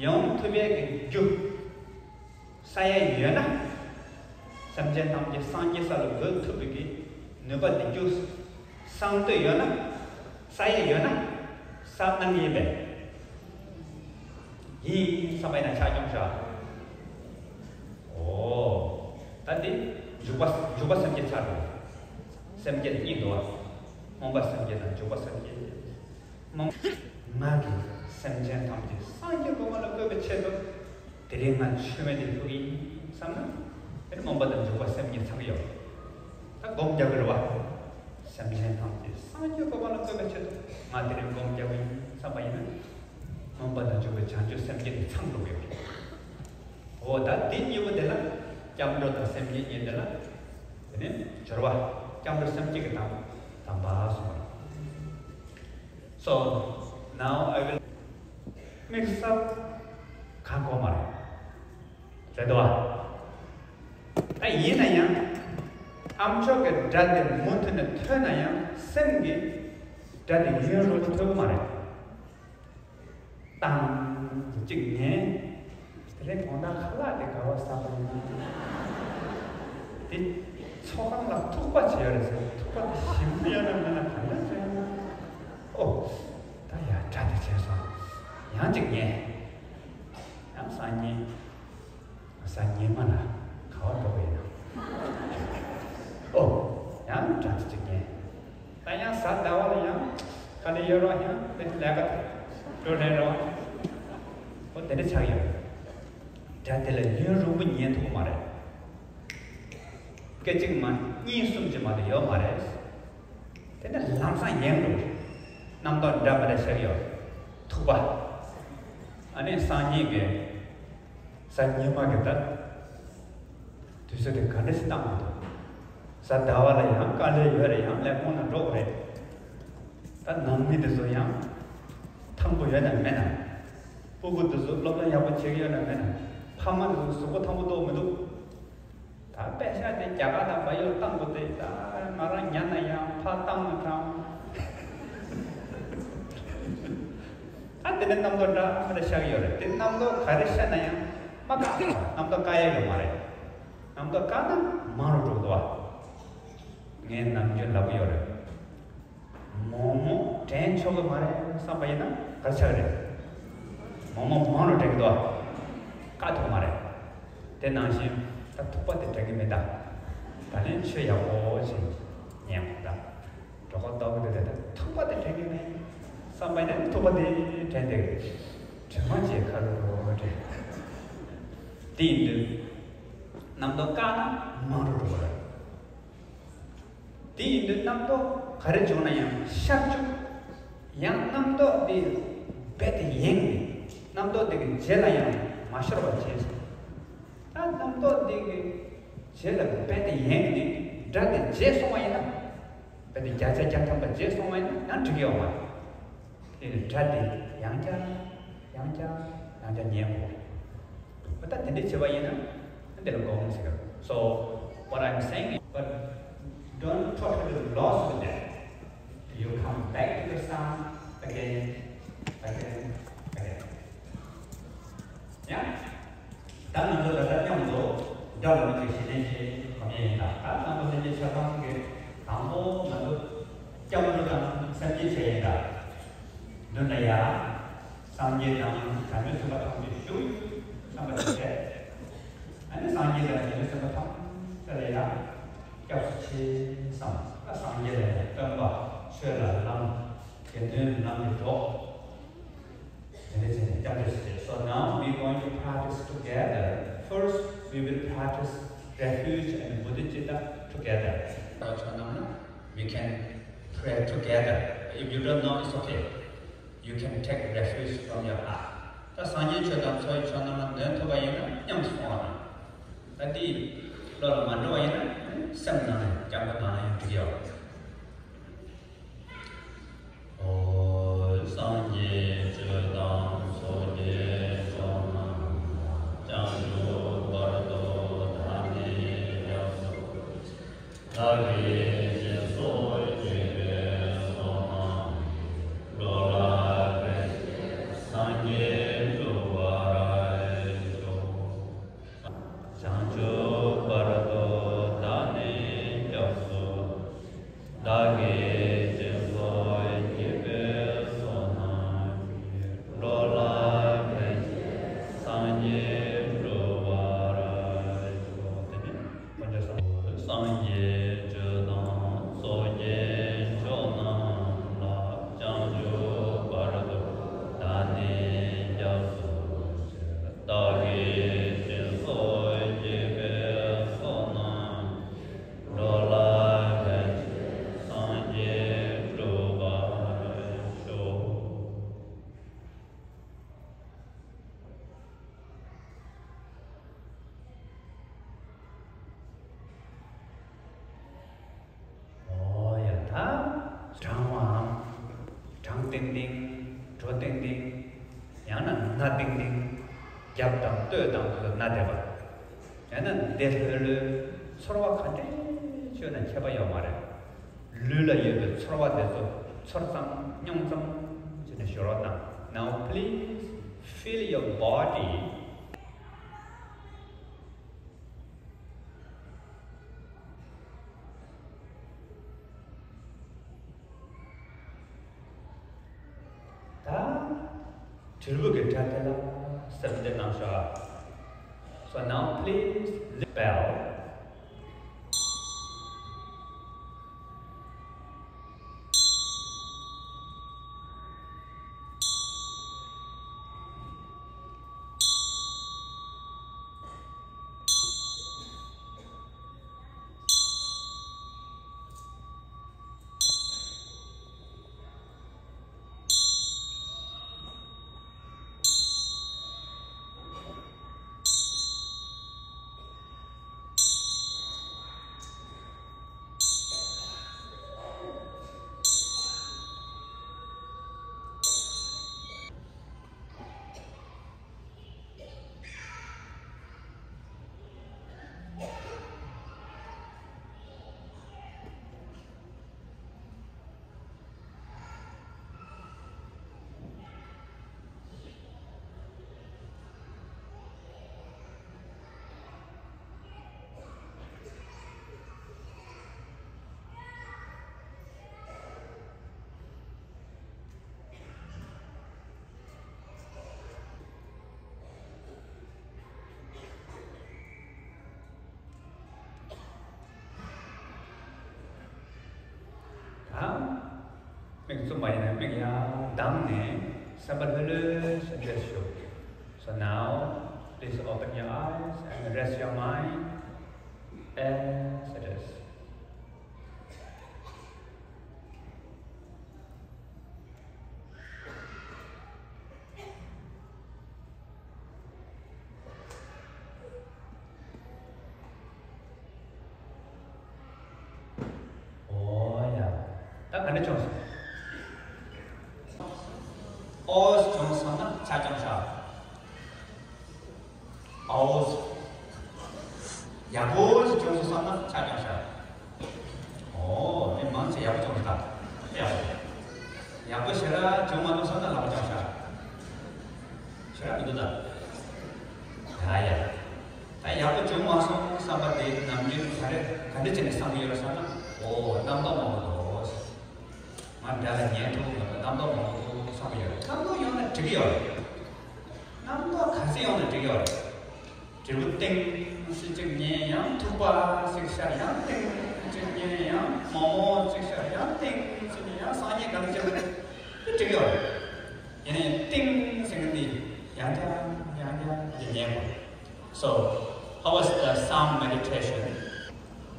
ཡོང་ཐུབ་ཡས་ཀྱི་རྒྱུ་བསགས་ཡས་ཡོད་ན། སེམས་ཅན་ཐམས་ཅད་སངས་རྒྱས་ས་ལ་འགོད་ཐུབ་པའི་གི་ནུས་པ་དེ་རྒྱུ་བསགས་འདོད་ཡོད་ན། བསགས་ཡས་ཡོད་ན་བསགས་གནང་གི་ཡིན་པས། ཡིན་བསམ་པ་ཡིན་ན་ཆ་སྙོམས་བཞག་འོ། ད་འདི་འཇུག་པ་འཇུག་པ་སེམས་བསྐྱེད་ཚར་འགྲོ། སེམས་བསྐྱེད་གཉིས་འདུག་བ། སྨོན་པ་སེམས་བསྐྱེད་དང་འཇུག་པ་སེམས་བསྐྱེད། སྨོན། ང་གིས་སེམས་ཅན་ཐམས་ཅད་སངས་རྒྱས་གོ་འཕང་ལ་བཀོད་པའི་ཆེད་དུ་དེ་རིང་ང་མཆོད་མེ་དེ་ཕུལ་གྱི་ཡིན་བསམ་ན། དེ་ནི་སྨོན་པ་དང་འཇུག་པ་སེམས་གཉིས་ཚང་གི་ཡོད། ད་སྒོམ་རྒྱག་གི་རེད་བ། སེམས་ཅན་ཐམས་ཅད་སངས་རྒྱས་གོ་འཕང་ལ་བཀོད་པའི་ཆེད་དུ་ང་དེ་རིང་སྒོམ་རྒྱག་གི་ཡིན་བསམ་པ་ཡིན་ན། སྨོན་པ་དང་འཇུག་པའི་བྱང་ཆུབ་སེམས་བསྐྱེད་དེ་ཚང་འགྲོ་གི་ཡོད། འོ་ད་དེ་གཉིས་པོ་དེ་ལ་སྐྱབས་འགྲོ་དང་སེམས་བསྐྱེད་གཉིས་དེ་ལ་དེ་ནས་སྦྱོར་བ་སྐྱབས་འགྲོ་སེམས་བསྐྱེད་ཀྱི་དམ་དམ་པ་གསུངས་པ་རེད། So now I will དམིགས་བསལ་གང་གོ་མ་རེད། རེད་དོ། ད་ཡིན་ན་ཡང་ཨ་མཆོག་གི་སྒྲ་དེ་མུ་མཐུད་ནས་ཐོས་ན་ཡང་སེམས་ཀྱི་སྒྲ་དེ་ཡུན་རིང་པོ་ཐོས་ཀྱི་མ་རེད། དང་གཅིག་ཉན། དེ་རིང་དགོང་དག་ཁ་ལག་དེ་ག་བ་ཟ་བ་ཡིན་ན། དེ་ཚོགས་ཁང་ལ་ཐུག་པ་བྱས་ཡོད་རེད་ཟེར། ཐུག་པ་དེ་ཞིམ་པོ་ཡོད་ན་མེད་ན་ག་འདྲ་བྱས་ན། ཨོ། ད་ཡ་སྒྲ་དེ་བྱས་སོང་། ཡང་གཅིག་ཉན། ཡང་སང་ཉིན། གཟའ་ཉི་མ་ལ་ག་བ་འགྲོ་གི་ཡིན་ན། ཨོ། ཡང་དྲན་གཅིག་ཉན། ད་ཡང་གཟའ་ཟླ་བ་ལ་ཡང་ག་ནས་ཡོད་རོགས་ཡང་དེ་ལས་ཀ་འགྲོ་རན་རོགས། ཨོ་དེ་འདྲ་ཆགས་ཡོད། དགྲ་དེ་ལ་ཡུན་རིང་པོ་ཉན་ཐུབ་ཀྱི་མ་རེད། སྐད་ཅིག་མ་གཉིས་གསུམ་ཅིག་མ་གཏོགས་ཡོད་མ་རེད། དེ་ནས་ལམ་སང་ཉན་འགྲོ། རྣམ་རྟོག་འདྲ་མི་འདྲ་ཤར་ཡོད། ཐུག་པ། ཨ་ནི་སང་ཉིན་གྱི། གཟའ་ཉི་མ་གི་ད། དུས་ཚོད་དེ་ག་འདྲ་ཞིག་བཏང་དགོས་འདུག་གཟའ་ཟླ་བ་ལ་ཡང་དཀའ་ལས་ཡོད་རེད། ཡང་ལས་ཁུངས་ནང་འགྲོ་དགོས་རེད། ད་ནང་མི་དེ་ཚོ་ཡང་ཐང་པོ་ཡོད་ན་མེད་ན། སྤུ་གུ་དེ་ཚོ་སློབ་སྦྱོང་ཡག་པོ་བྱེད་ཀྱི་ཡོད་ན་མེད་ན། ཕ་མ་དེ་ཚོ་གཟུགས་པོ་ཐང་པོ་འདུག་མི་འདུག་ད་པད་ཤག་དེ་རྒྱ་གར་དང་བལ་ཡུལ་བཏང་དགོས་ཏེ། ད་ང་རང་ཉལ་ན་ཡང་ཕར་བཏང་ན་དྲང་། ད་དེ་ནས་རྣམ་རྟོག་འདྲ་མི་འདྲ་ཤར་གྱི་ཡོད་རེད། དེ་རྣམ་རྟོག་ག་རེ་ཤར་ན་ཡང་མ་བཀག་རྣམ་རྟོག་བཀག་ཡ་ཡོད་མ་རེད། རྣམ་རྟོག་བཀག་ན་མང་རུ་འགྲོ་གི་འདུག་བ། ངས་ནམ་རྒྱུན་ལབ་ཀྱི་ཡོད་རེད། མོག་མོག་དྲན་ཆོག་གི་མ་རེད་བསམ་པ་ཡིན་ན་ག་རེ་ཆགས་ཀྱི་རེད། མོག་མོག་མང་རུ་དྲན་གྱི་འདུག་བ། བཀག་ཐུབ་མ་རེད། དེ་ནང་བཞིན་ད་ཐུག་པ་དེ་དྲན་གྱི་མེད་ད། ད་ལན་ཆོས་ཡག་པོ་ཞིག་ཉན་དགོས་ད། གྲོད་ཁོག་ལྟོགས་ཀྱི་འདུག་དེ་ད་ཐུག་པ་དེ་དྲན་གྱི་མེད་བསམ་པ་ཡིན་ན་ཐུག་པ་དེ་དྲན་དེ། དྲི་མ་བཅས་ཁ་ལོ་རོ་དྲན། དེ་ཡིན་དུས་རྣམ་རྟོག་བཀག་ན་མང་རུ་འགྲོ་གི་རེད། དེ་ཡིན་དུས་རྣམ་རྟོག་ག་རེ་བྱུང་ན་ཡང་ཤར་བཅུག་ཡང་རྣམ་རྟོག་དེ་རྦད་དེ་ཡེངས་ནས་རྣམ་རྟོག་དེ་གི་རྗེས་ལ་ཡང་མ་ཤོར་བ་བྱས་སོང་། ད་རྣམ་རྟོག་དེ་གི་རྗེས་ལ་རྦད་དེ་ཡེངས་ནས་སྒྲ་དེ་བརྗེད་སོང་བ་ཡིན་ན། རྦད་དེ་བརྒྱ་ཆ་བརྒྱ་ཐམ་པ་བརྗེད་སོང་བ་ཡིན་ན་ཡང་འགྲིག་གི་ཡོད་མ་རེད། དེ་ནི་སྒྲ་དེ་ཡང་བསྐྱར་ཡང་བསྐྱར་ཡང་བསྐྱར་ཉན་དགོས། ད་དེ་འདྲ་བྱས་པ་ཡིན་ན་འདི་ལ་སྒོམ་ཟེར། So what I'm saying is, but don't totally lost with that. You come back to the sound again, again, again. ཡང་། ད་ང་ཚོ་ད་ལྟ་མཉམ་དུ་སྒྲ་ལ་དམིགས་པའི་ཞི་གནས་ཞེས་སྒོམ་ཡས་ཡིན་ད། ད་དང་པོ་སེམས་བསྐྱེད་ཆ་ཚང་གི་དང་པོ་ང་ཚོ་སྐྱབས་འགྲོ་དང་སེམས་བསྐྱེད་བྱས་ཡིན་ད། མདུན་ལ་ཡ། སངས་རྒྱས་དང་བྱང་ཆུབ་སེམས་དཔའ་ཐམས་ཅད་བཞུགས་ཡོད། ཨ་ནི་སངས་རྒྱས་དང་རྗེ་བཙུན་སེམས་དཔའ་ཐམས་ཅད་ལ་ཡང་སྐྱབས་སུ་མཆི་བསམ། ད་སངས་རྒྱས་ལ་ཡང་སྟོན་པ་ཆོས་ལ་ལམ། དགེ་འདུན་ལམ་གྱི་གྲོགས། དེ་འདྲ་བྱས་ནས་སྐྱབས་འགྲོ་ཞིག་བྱེད། So now we going to practice together. First, we will practice refuge and bodhicitta together. ད་ཆོས་རྣམས་ལ་we can pray together. If you don't know, it's okay. You can take refuge from your heart. ད་སངས་རྒྱས་ཆོས་དང་ཚོགས་ཀྱི་མཆོག་རྣམས་ལ་ནོད་ཐུབ་པ་ཡིན་ན་མཉམ་དུ་སོང་བ་དང་། ད་འདི་བློ་ལ་མ་འགྲོ་བ་ཡིན་ན་སེམས་ནང་ནས་སྐྱབས་འགྲོ་གནང་ན་ཡང་འགྲིག་ཡོད། ཨོ། སངས་རྒྱས་ཆོས་དང་ཚོགས་ཀྱི་མཆོག་རྣམས་ལ། བྱང་ཆུབ་བར་དུ་བདག་ནི་སྐྱབས་སུ་མཆི། བདག་གིས་སྦྱིན་སོགས་བགྱིས་པའི་བསོད་ནམས་ཀྱིས། འགྲོ་ལ་ཕན་ཕྱིར་སངས་རྒྱས་འགྲུབ་པར་ཤོག། བྱང་ཆུབ་བར་དུ་བདག་ནི་སྐྱབས་སུ། བདག་གིས་སྦྱིན་སོགས་བགྱིས་པའི་བསོད་ནམས་ཀྱིས། འགྲོ་ལ་ཕན་ཕྱིར་སངས་རྒྱས་འགྲུབ་པར་ཤོག། དེ་ནས་དཀོན་མཆོག་གསུམ། སངས་རྒྱས་ཆོས་དང་ཚོགས་ཀྱི་མཆོག་རྣམས་ལ། བྱང་ཆུབ་བར་དུ་བདག་ནི་སྐྱབས་སུ་མཆི། བདག་གིས་སྦྱིན་སོགས་བགྱིས་པའི་བསོད་ནམས་ཀྱིས། འགྲོ་ལ་ཕན་ཕྱིར་སངས་རྒྱས་འགྲུབ་པར་ཤོག། ཨོ་ཡ། ད་བགྲང་བའམ། བགྲང་ཏིང་ཏིང་། འགྲོ་ཏིང་ཏིང་། ཡང་ན་ན་ཏིང་ཏིང་། རྒྱབ་དང་ལྟོས་དང་དུ་ན་བསྡད་པ། ཡང་ན་བདེ་ལྷོད་ལྷོད། ཚོར་བ་ག་འདྲས་བྱུང་ན་ཁྱད་པར་ཡོད་མ་རེད། ལུས་ལ་ཡོད་པའི་ཚོར་བ་དེ་ཚོ་ཚོར་ཙམ་མྱོང་ཙམ་བྱས་ནས་ཞོར་བ་དང་། Now please feel your body. ད་དྲིལ་བུ་གི་སྒྲ་དེ་ལ་སེམས་གཏད་གནང་ཤོག། So now please lift bell. ད་མིག་བཙུམ་པ་ཡིན་ན་མིག་ཡར་གདངས་ནས་སེམས་པ་ལྷོད་ལྷོད་བྱས་ཏེ་བཞུགས། So now please open your eyes and rest your mind as it is. ཨོ་ཡ། ད་ག་འདྲ་བྱུང་སོང་། ཨོ་བྱུང་སོང་ན་ཆ་ཅང་ཤ། ཨོ། ཡག་པོ་ཞིག་བྱུང་སོང་བསམ་ན་ཆ་ཅང་ཤ། ཨོ། མི་མང་ཆེ་ཡག་པོ་བྱུང་སོང་ད། ཡག་པོ། ཡག་པོ་ཞེ་དྲག་བྱུང་མ་འདུག་བསམ་ན་ལག་པ་ཅང་ཤ། ཞེ་དྲག་མི་འདུག་ད། ཡ་ཡ། ད་ཡག་པོ་བྱུང་མ་སོང་བསམ་པ་དེ་ནམ་རྒྱུན་ག་རེ་ག་འདྲ་བྱས་ནས་བསམ་གྱི་ཡོད་རེད་བསམ་ན། ཨོ། རྣམ་རྟོག་མང་པོ་འདུག་ང་འདྲ་ལ་ཉན་ཐུབ་མེད་པ་རྣམ་རྟོག་མང་པོ་འདུག་བསམ་གྱི་ཡོད་རེད། རྣམ་རྟོག་ཡོང་ན་འགྲིག་གི་ཡོད་རེད། རྣམ་རྟོག་ག་ཚོད་ཡོང་ན་འགྲིག་གི་ཡོད་རེད། དྲིལ་བུ་ཏིང་ཞེས་གཅིག་ཉན། ཡང་ཐུག་པ་ཞིག་ཤར། ཡང་ཏིང་ཞེས་གཅིག་ཉན། ཡང་མོག་མོག་ཅིག་ཤར། ཡང་ཏིང་ཞེས་ཉན། ཡང་སང་ཉིན་གང་ཅི་ལ་དེ་འགྲིག་ཡོད་རེད། ཡིན་ནའི་ཏིང་ཟེར་མཁན་འདི་ཡང་བསྐྱར་ཡང་བསྐྱར་ཉན་དགོས། So, how was the sound meditation?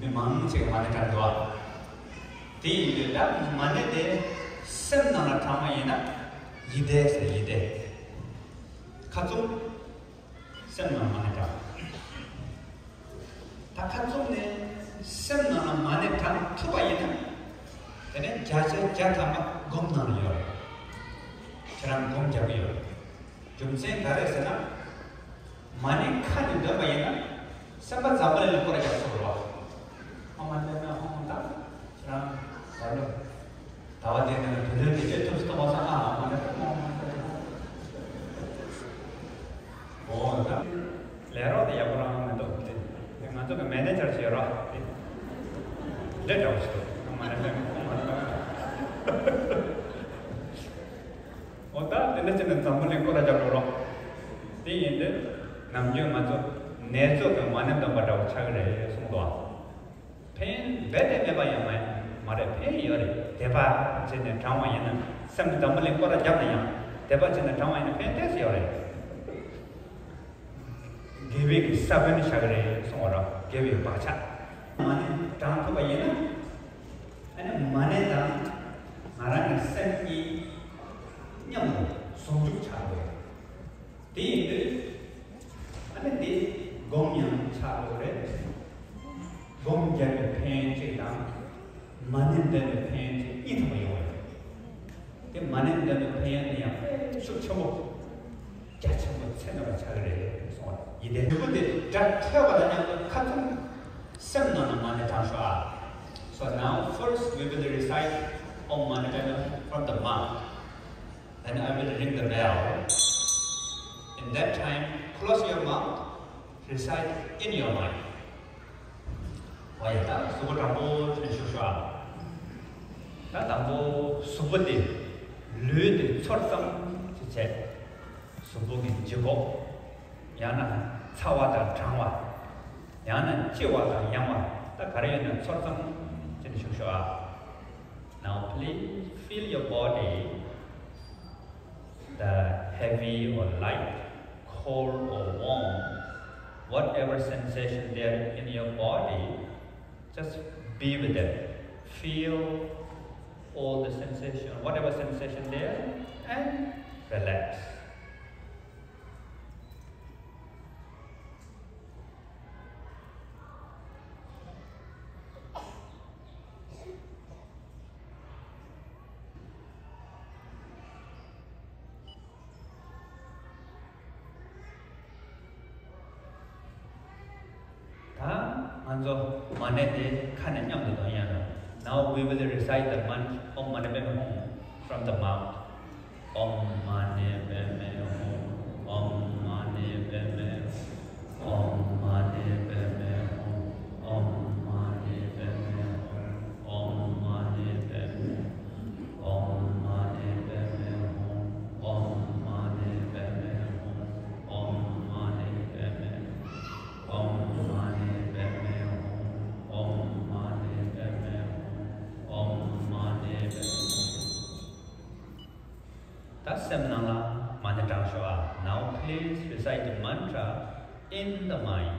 མི་མང་ཅིག་མ་ཎི་བགྲངས་འདུག་ཨ། དེ་ཡིན་དུས་ད་མ་ཎི་དེ་སེམས་ནང་ལ་བགྲངས་པ་ཡིན་ན་ཡིད་བཟླས་ཟེར། ཡིད་བཟླས། ཁ་བཙུམ། སེམས་ནང་མ་ཎི་བགྲངས། ད་ཁ་བཙུམ་ནས་སེམས་ནང་ལ་མ་ཎི་བགྲངས་ཐུབ་པ་ཡིན་ན། དེ་ནས་བརྒྱ་ཆ་བརྒྱ་ཐམ་པ་སྒོམ་ནང་ལ་ཡོད་རེད། ཁྱེད་རང་སྒོམ་རྒྱག་གི་ཡོད་རེད། རྒྱུ་མཚན་ག་རེ་ཟེར་ན། མ་ཎི་ཁ་ནས་འདོན་པ་ཡིན་ན་སེམས་པ་འཛམ་བུ་གླིང་ལ་སྐོར་ར་རྒྱག་ཐུབ་རེད་བ། ཨོཾ་མ་ཎི་པདྨེ་ཧཱུྃ། ད་ཁྱེད་རང་ད་ལོ་ཟླ་བ་དེ་ནང་དུས་ལོན་དེ་ཆོས་ཐུབ་སོང་བ་སང་ཨ་ཨོཾ་མ་ཎི་པདྨེ་ཧཱུྃ། འོ་ད་ལས་རོགས་དེ་ཡག་པོ་རང་མི་འདུག་དེ་དེ་ང་ཚོ་གི་མེ་ནེ་ཇར་བྱེད་རོགས་དེ་འདྲ་འདྲ་བོ་ཞིག་འདུག་ཨོཾ་མ་ཎི་པདྨེ་ཧཱུྃ། འོ་ད་དེ་འདྲ་བྱས་ནས་འཛམ་བུ་གླིང་སྐོར་ར་རྒྱག་འགྲོ་རོགས། དེ་ཡིན་དུས་ནམ་རྒྱུན་ང་ཚོ་ནེ་ཙོ་དང་མ་ཎི་འདོན་པ་འདྲ་བོ་ཆགས་ཀྱི་རེད་གསུངས་འདུག་ཕན་ཡོན་རྦད་དེ་མེད་པ་ཡང་མ་མ་རེད། ཕན་ཡོན་ཡོད་རེད། དད་པ་བྱས་ནས་བགྲངས་པ་ཡིན་ན། སེམས་འཛམ་བུ་གླིང་སྐོར་ར་བརྒྱབ་ན་ཡང་དད་པ་བྱས་ནས་བགྲངས་པ་ཡིན་ན་ཕན་ཏོག་ཙམ་ཡོད་རེད། དགེ་བའི་གི་ས་བོན་བཞག་གི་རེད་གསུངས་པ་ར། དགེ་བའི་བག་ཆགས། མ་ཎི་བགྲང་ཐུབ་པ་ཡིན་ན། ཨ་ནི་མ་ཎི་དང་ང་རང་གི་སེམས་གཉིས་མཉམ་དུ་ཟུང་འཇུག་ཆགས་འགྲོ་ཡོད། དེ་ཡིན་དུས་ཨ་ནི་འདི་སྒོམ་ཡང་ཆགས་འགྲོ་རེད། སྒོམ་རྒྱག་པའི་ཕན་ཡོན་གཅིག་དང་། མ་ཎི་འདོན་པའི་ཕན་ཡོན་གཅིག་གཉིས་ཐོན་པ་ཡོང་བ་རེད། དེ་མ་ཎི་འདོན་པའི་ཕན་ཡོན་དེ་ཡང་ཤུགས་ཆེན་པོ། རྒྱ་ཆེན་པོ་ཚད་མེད་པ་ཆགས་ཀྱི་རེད་གསུངས་པ་ཡིན་ཏེ། དྲིལ་བུ་དེ་སྒྲ་ཐོས་པ་དང་མཉམ་དུ་ཁ་བཙུམ། སེམས་ནང་ན་མ་ཎི་བགྲང་ཤོག་ཨ། So now first we will recite Om Mani Padme Hum from the mouth. Then I will ring the bell. In that time, close your mouth, recite in your mind. ཨོ་ཡ། ད་གཟུགས་པོ་དྲང་པོ་བྱས་ནས་བཞུགས་ཤོག་ཨ། ད་དང་པོ་གཟུགས་པོ་དེ། ལུས་དེ་ཚོར་ཙམ་ཅིག་བྱས། གཟུགས་པོ་གི་ལྗིད་ཁོག་ཡང་ན་ཚ་བ་དང་གྲང་བ། ཡང་ན་ལྕི་བ་དང་ཡང་བ། ད་ག་རེ་ཡོད་ན་ཚོར་ཙམ་བྱས་ནས་བཞུགས་ཤོག་ཨ། Now please feel your body, the heavy or light, cold or warm, whatever sensation there in your body, just be with it. Feel all the sensation, whatever sensation there, and relax. ད་ང་ཚོ་མ་ཎི་དེ་ཁ་ནས་མཉམ་དུ་འདོན་ཡ་ན། Now we will recite the mantra Om Mani Padme Hum from the mouth. Om Mani Padme Hum. Om Mani Padme Hum. Om Mani Padme Hum. Om Mani Padme Hum. Om Mani Padme Hum. Om Mani Padme Hum. Om Mani Padme Hum. Om Mani Padme Hum. Om Mani Padme Hum. Om Mani Padme Hum. Om Mani Padme Hum. ད་སེམས་ནང་ལ་མ་ཎི་བགྲང་ཤོག་ཨ། Now please recite the mantra in the mind.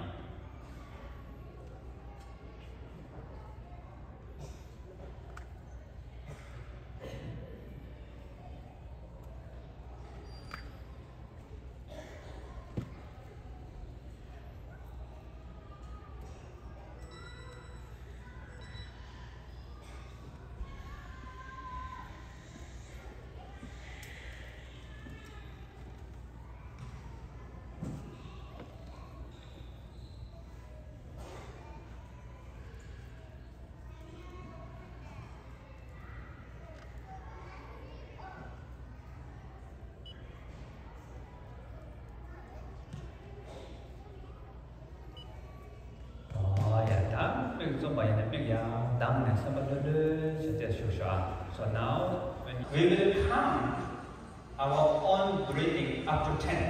ཨོ་ཡ། ད་མིག་བཙུམ་པ་ཡིན་ན་མིག་ཡར་གདངས་ནས་སེམས་པ་ལྷོད་ལྷོད་བྱས་ཏེ་བཞུགས་ཤོག་ཨ། So now when we will count our own breathing up to ten.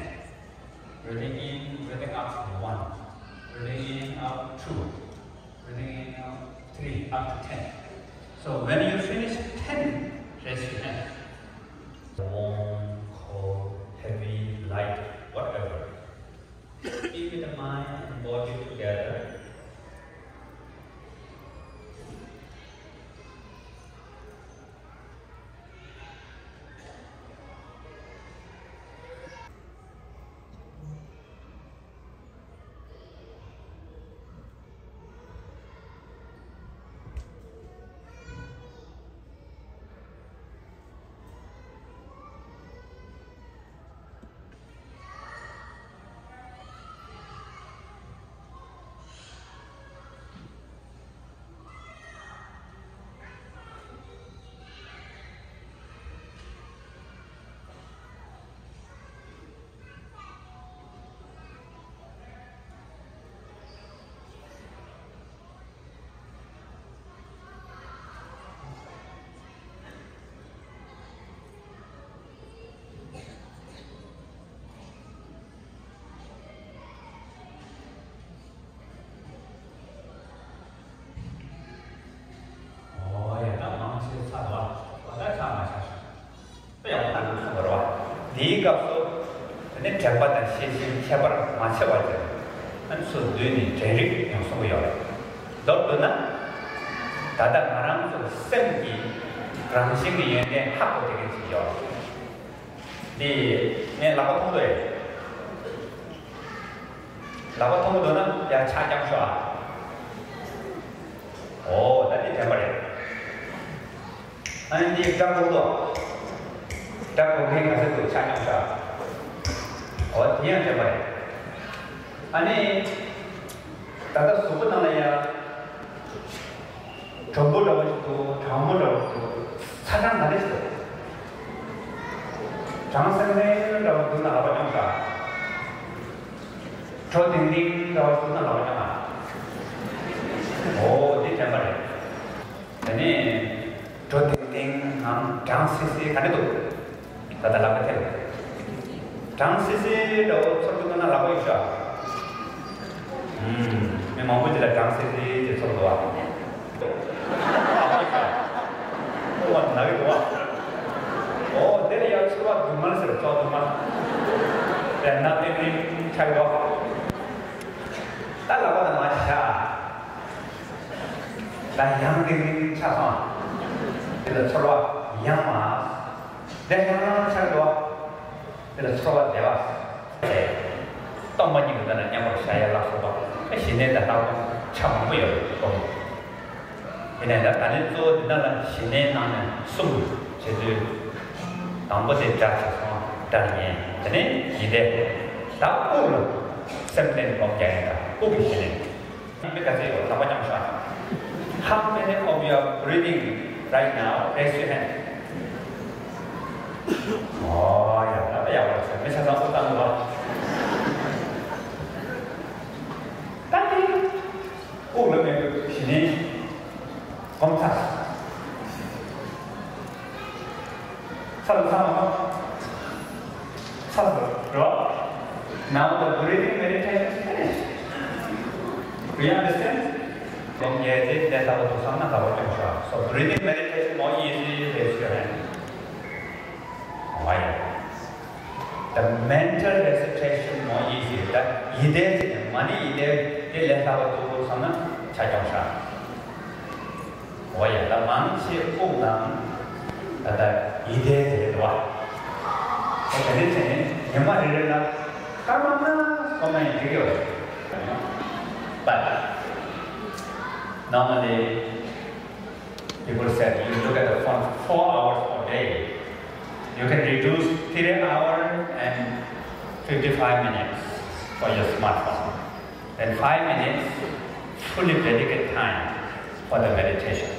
Breathing in, breathing Up to one, breathing in, out two, breathing in, out three, up to ten. So when you finish ten, raise your hand. Warm, cold, heavy, light, whatever. Keep the mind and body together. ཨོ་ཡ། ད་མང་ཆེ་ཚར་བ། ད་ཆ་མ་ཆ་ཤོག་ད་ཡང་ད་ལུགས་སོང་བ་རེད་བ། དེའི་སྐབས་སུ་དེ་ནི་དྲན་པ་དང་ཤེས་བཞིན་ཁྱད་པར་མ་ཕྱེ་བ་ཅན། ཨ་ནི་ཚུར་བསྡུས་ནས་དྲན་རིག་ཡང་གསུང་གི་ཡོད་རེད། མདོར་བསྡུ་ན། ད་ལྟ་ང་རང་ཚོ་སེམས་ཀྱི་རང་བཞིན་གྱི་ཡོན་ཏན་ཧ་གོ་བསྡད་མཁན་ཅིག་ཡོད་རེད། འདི་ངས་ལག་པ་མཐོང་གི་རེད། ལག་པ་མཐོང་གི་འདུག་ན་ཡར་ཕྱག་བརྐྱངས་ཤོག་ཨ། ཨོ་ད་འདི་དྲན་པ་རེད། ཨ་ནི་འདི་སྒྲ་གོ་འདུག་སྒྲ་གོ་མཁན་ག་ཚོད་འདུག་ཕྱག་བརྐྱངས་ཤོག་ཨ། ཨོ་དེ་ཡང་དྲན་པ་རེད། ཨ་ནི་ད་ལྟ་གཟུགས་པོ་ནང་ལ་ཡ། གྲུང་པོ་འདྲ་བོ་ཞིག་འདུག་གྲང་མོ་འདྲ་བོ་འདུག་ཚ་གྲང་ག་རེ་ཞིག་འདུག་གྲང་སེང་སེང་འདྲ་བོ་འདུག་ན་ལག་པ་བརྐྱངས་དང་། དྲོ་ལྡིང་ལྡིང་འདྲ་བོ་འདུག་ན་ལག་པ་བརྐྱངས་དང་། ཨོ་འདི་དྲན་པ་རེད། དེ་ནས་དྲོ་ལྡིང་ལྡིང་ངམ་གྲང་སིལ་སིལ་ག་རེ་འདུག་ད་ལྟ་ལག་པ་ཐེབས། གྲང་སིལ་སིལ་འདྲ་བོ་ཚོར་གྱི་འདུག་ན་ལག་པ་གཡུག་ཤོག་ཨུམ། མི་མང་པོ་ཅིག་ལ་གྲང་སིལ་སིལ་ཅིག་ཚོར་འདུག་བ། ཨོ་ན་གི་འདུག་བ། ཨོ་དེ་ལ་ཡང་ཚོར་བ་སྡུག་བསྔལ་ཟེར། ཚོར་སྡུག་བསྔལ། དེ་ན་ཏིང་ཏིང་ཆགས་འདུག་ད་ལག་པ་ནང་ལ་བཞག་ད་ཡང་ཏིང་ཏིང་ཆགས་སོང་། དེ་ལ་ཚོར་བ་ཡང་མ། དེ་ཡང་ཆགས་འགྲོ་བ། དེ་ལ་ཚོར་བ་བདེ་བ། སྟོང་པ་ཉིད་ཀྱི་ལྟར་ན་མཉམ་པར་བཞག་ཡ་ལ་སོགས་པ་ཞི་གནས་དང་ལྷག་པ་ཆ་མང་པོ་ཡོད་རེད་སྟོང་། ཡིན་ནའི་ད་ད་ནི་གཙོ་བོ་འདི་ན་ལ་ཞི་གནས་ནང་ནས་གསུམ་བྱེད་དུས། དང་པོ་དེ་སྒྲ་བྱས་སོང་། སྒྲ་ཉན། དེ་ནས་ཡིད་བདེ། ད་དབུགས་ལ་སེམས་གཏད་སྒོམ་རྒྱག་ཡིན་ད་དབུགས་ཀྱི་ཞི་གནས། མི་ག་ཚོད་ཡོད་ལག་པ་བརྐྱངས་ཤོག How many of you are breathing right now? Raise your hand. ཨོ་ཡ་ལག་པ་ཡག་པོ་ཚོད་མི་ཆ་ཚང་དབུགས་བཏང་འདུག་བ། ད་དེ་དབུགས་ལ་མེད་པའི་ཞི་གནས་སྒོམ་ཚར། ཚར་ཚར་མ་ཚར་རོ། Now the breathing meditation is finished. Do you understand? སྒོམ་རྒྱག་དེ་ལས་སླ་པོ་འདུག་བསམ་ན་ལག་པ་བརྐྱངས་ཤོག So breathing meditation more easy, raise your hand. ཨོ་ཡ། The mental recitation more easy. ད་ཡིད་བདེ་ཟེར་ནས་མ་ཎི་ཡིད་བདེ་དེ་ལས་སླ་པོ་འདུག་བསམ་ན་ཕྱག་བརྐྱངས་ཤོག་ཨོ་ཡ། ད་མང་ཆེ་དབུགས་དང་ད་ལྟ་ཡིད་བདེ་དེ་རེད་འདུག་བ། ཨོ་དེ་ནས་བྱས་ནས་ཉི་མ་རེ་རེ་ལ་སྐར་མ་ལྔ་སོང་ན་ཡང་འགྲིག་གི་རེད། But normally people said you look at the phone four hours per day. You can reduce three hours and fifty-five minutes for your smartphone. Then five minutes, fully dedicate time for the meditation.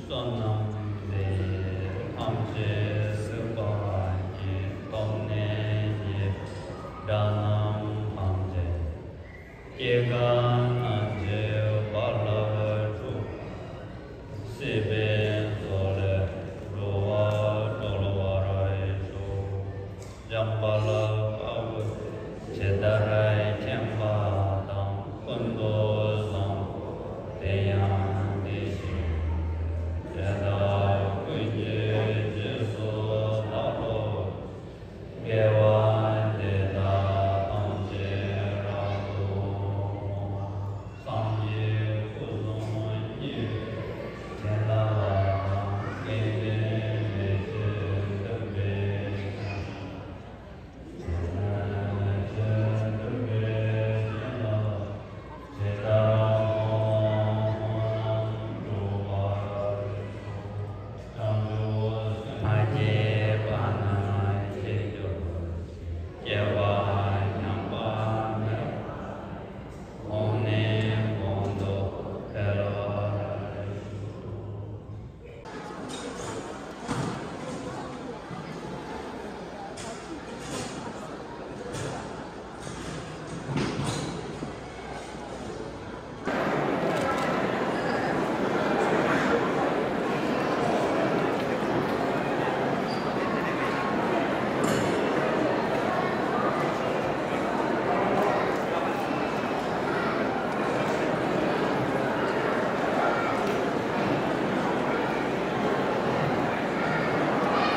བསོད་ནམས་འདི་ཐམས་ཅད་གཟིགས་པ་ཉིད། ཐོབ་ནས་ཉིད་དགྲ་རྣམས་ཕམ་བྱས། སྐྱེ་རྒ་ན་འཆིའི་རྦ་རླབས་འཁྲུགས། སྲིད་པའི་མཚོ་ལས་འགྲོ་བ་སྒྲོལ་བར་ཤོག། འཇམ་དཔལ་དཔའ་བོས་ཇི་ལྟར་མཁྱེན་པ་དང་། ཀུན་ཏུ་བཟང་པོ་དེ་ཡང་དེ་བཞིན་ཏེ། དེ་དག་ཀུན་གྱི་རྗེས་སུ་བདག་སློབ། དགེ་བ་འདི་དག་ཐམས་ཅད་རབ་ཏུ་བསྔོ། སངས་རྒྱས་སྐུ་གསུམ་བརྙེས་པའི་དེ་ལ་ཡང་། དགེ་འདུན་མི་བསྐྱོད་འདུན་པའི་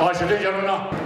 ཨ་ཞེ་དྲན་བྱ་རོགས་གནང་།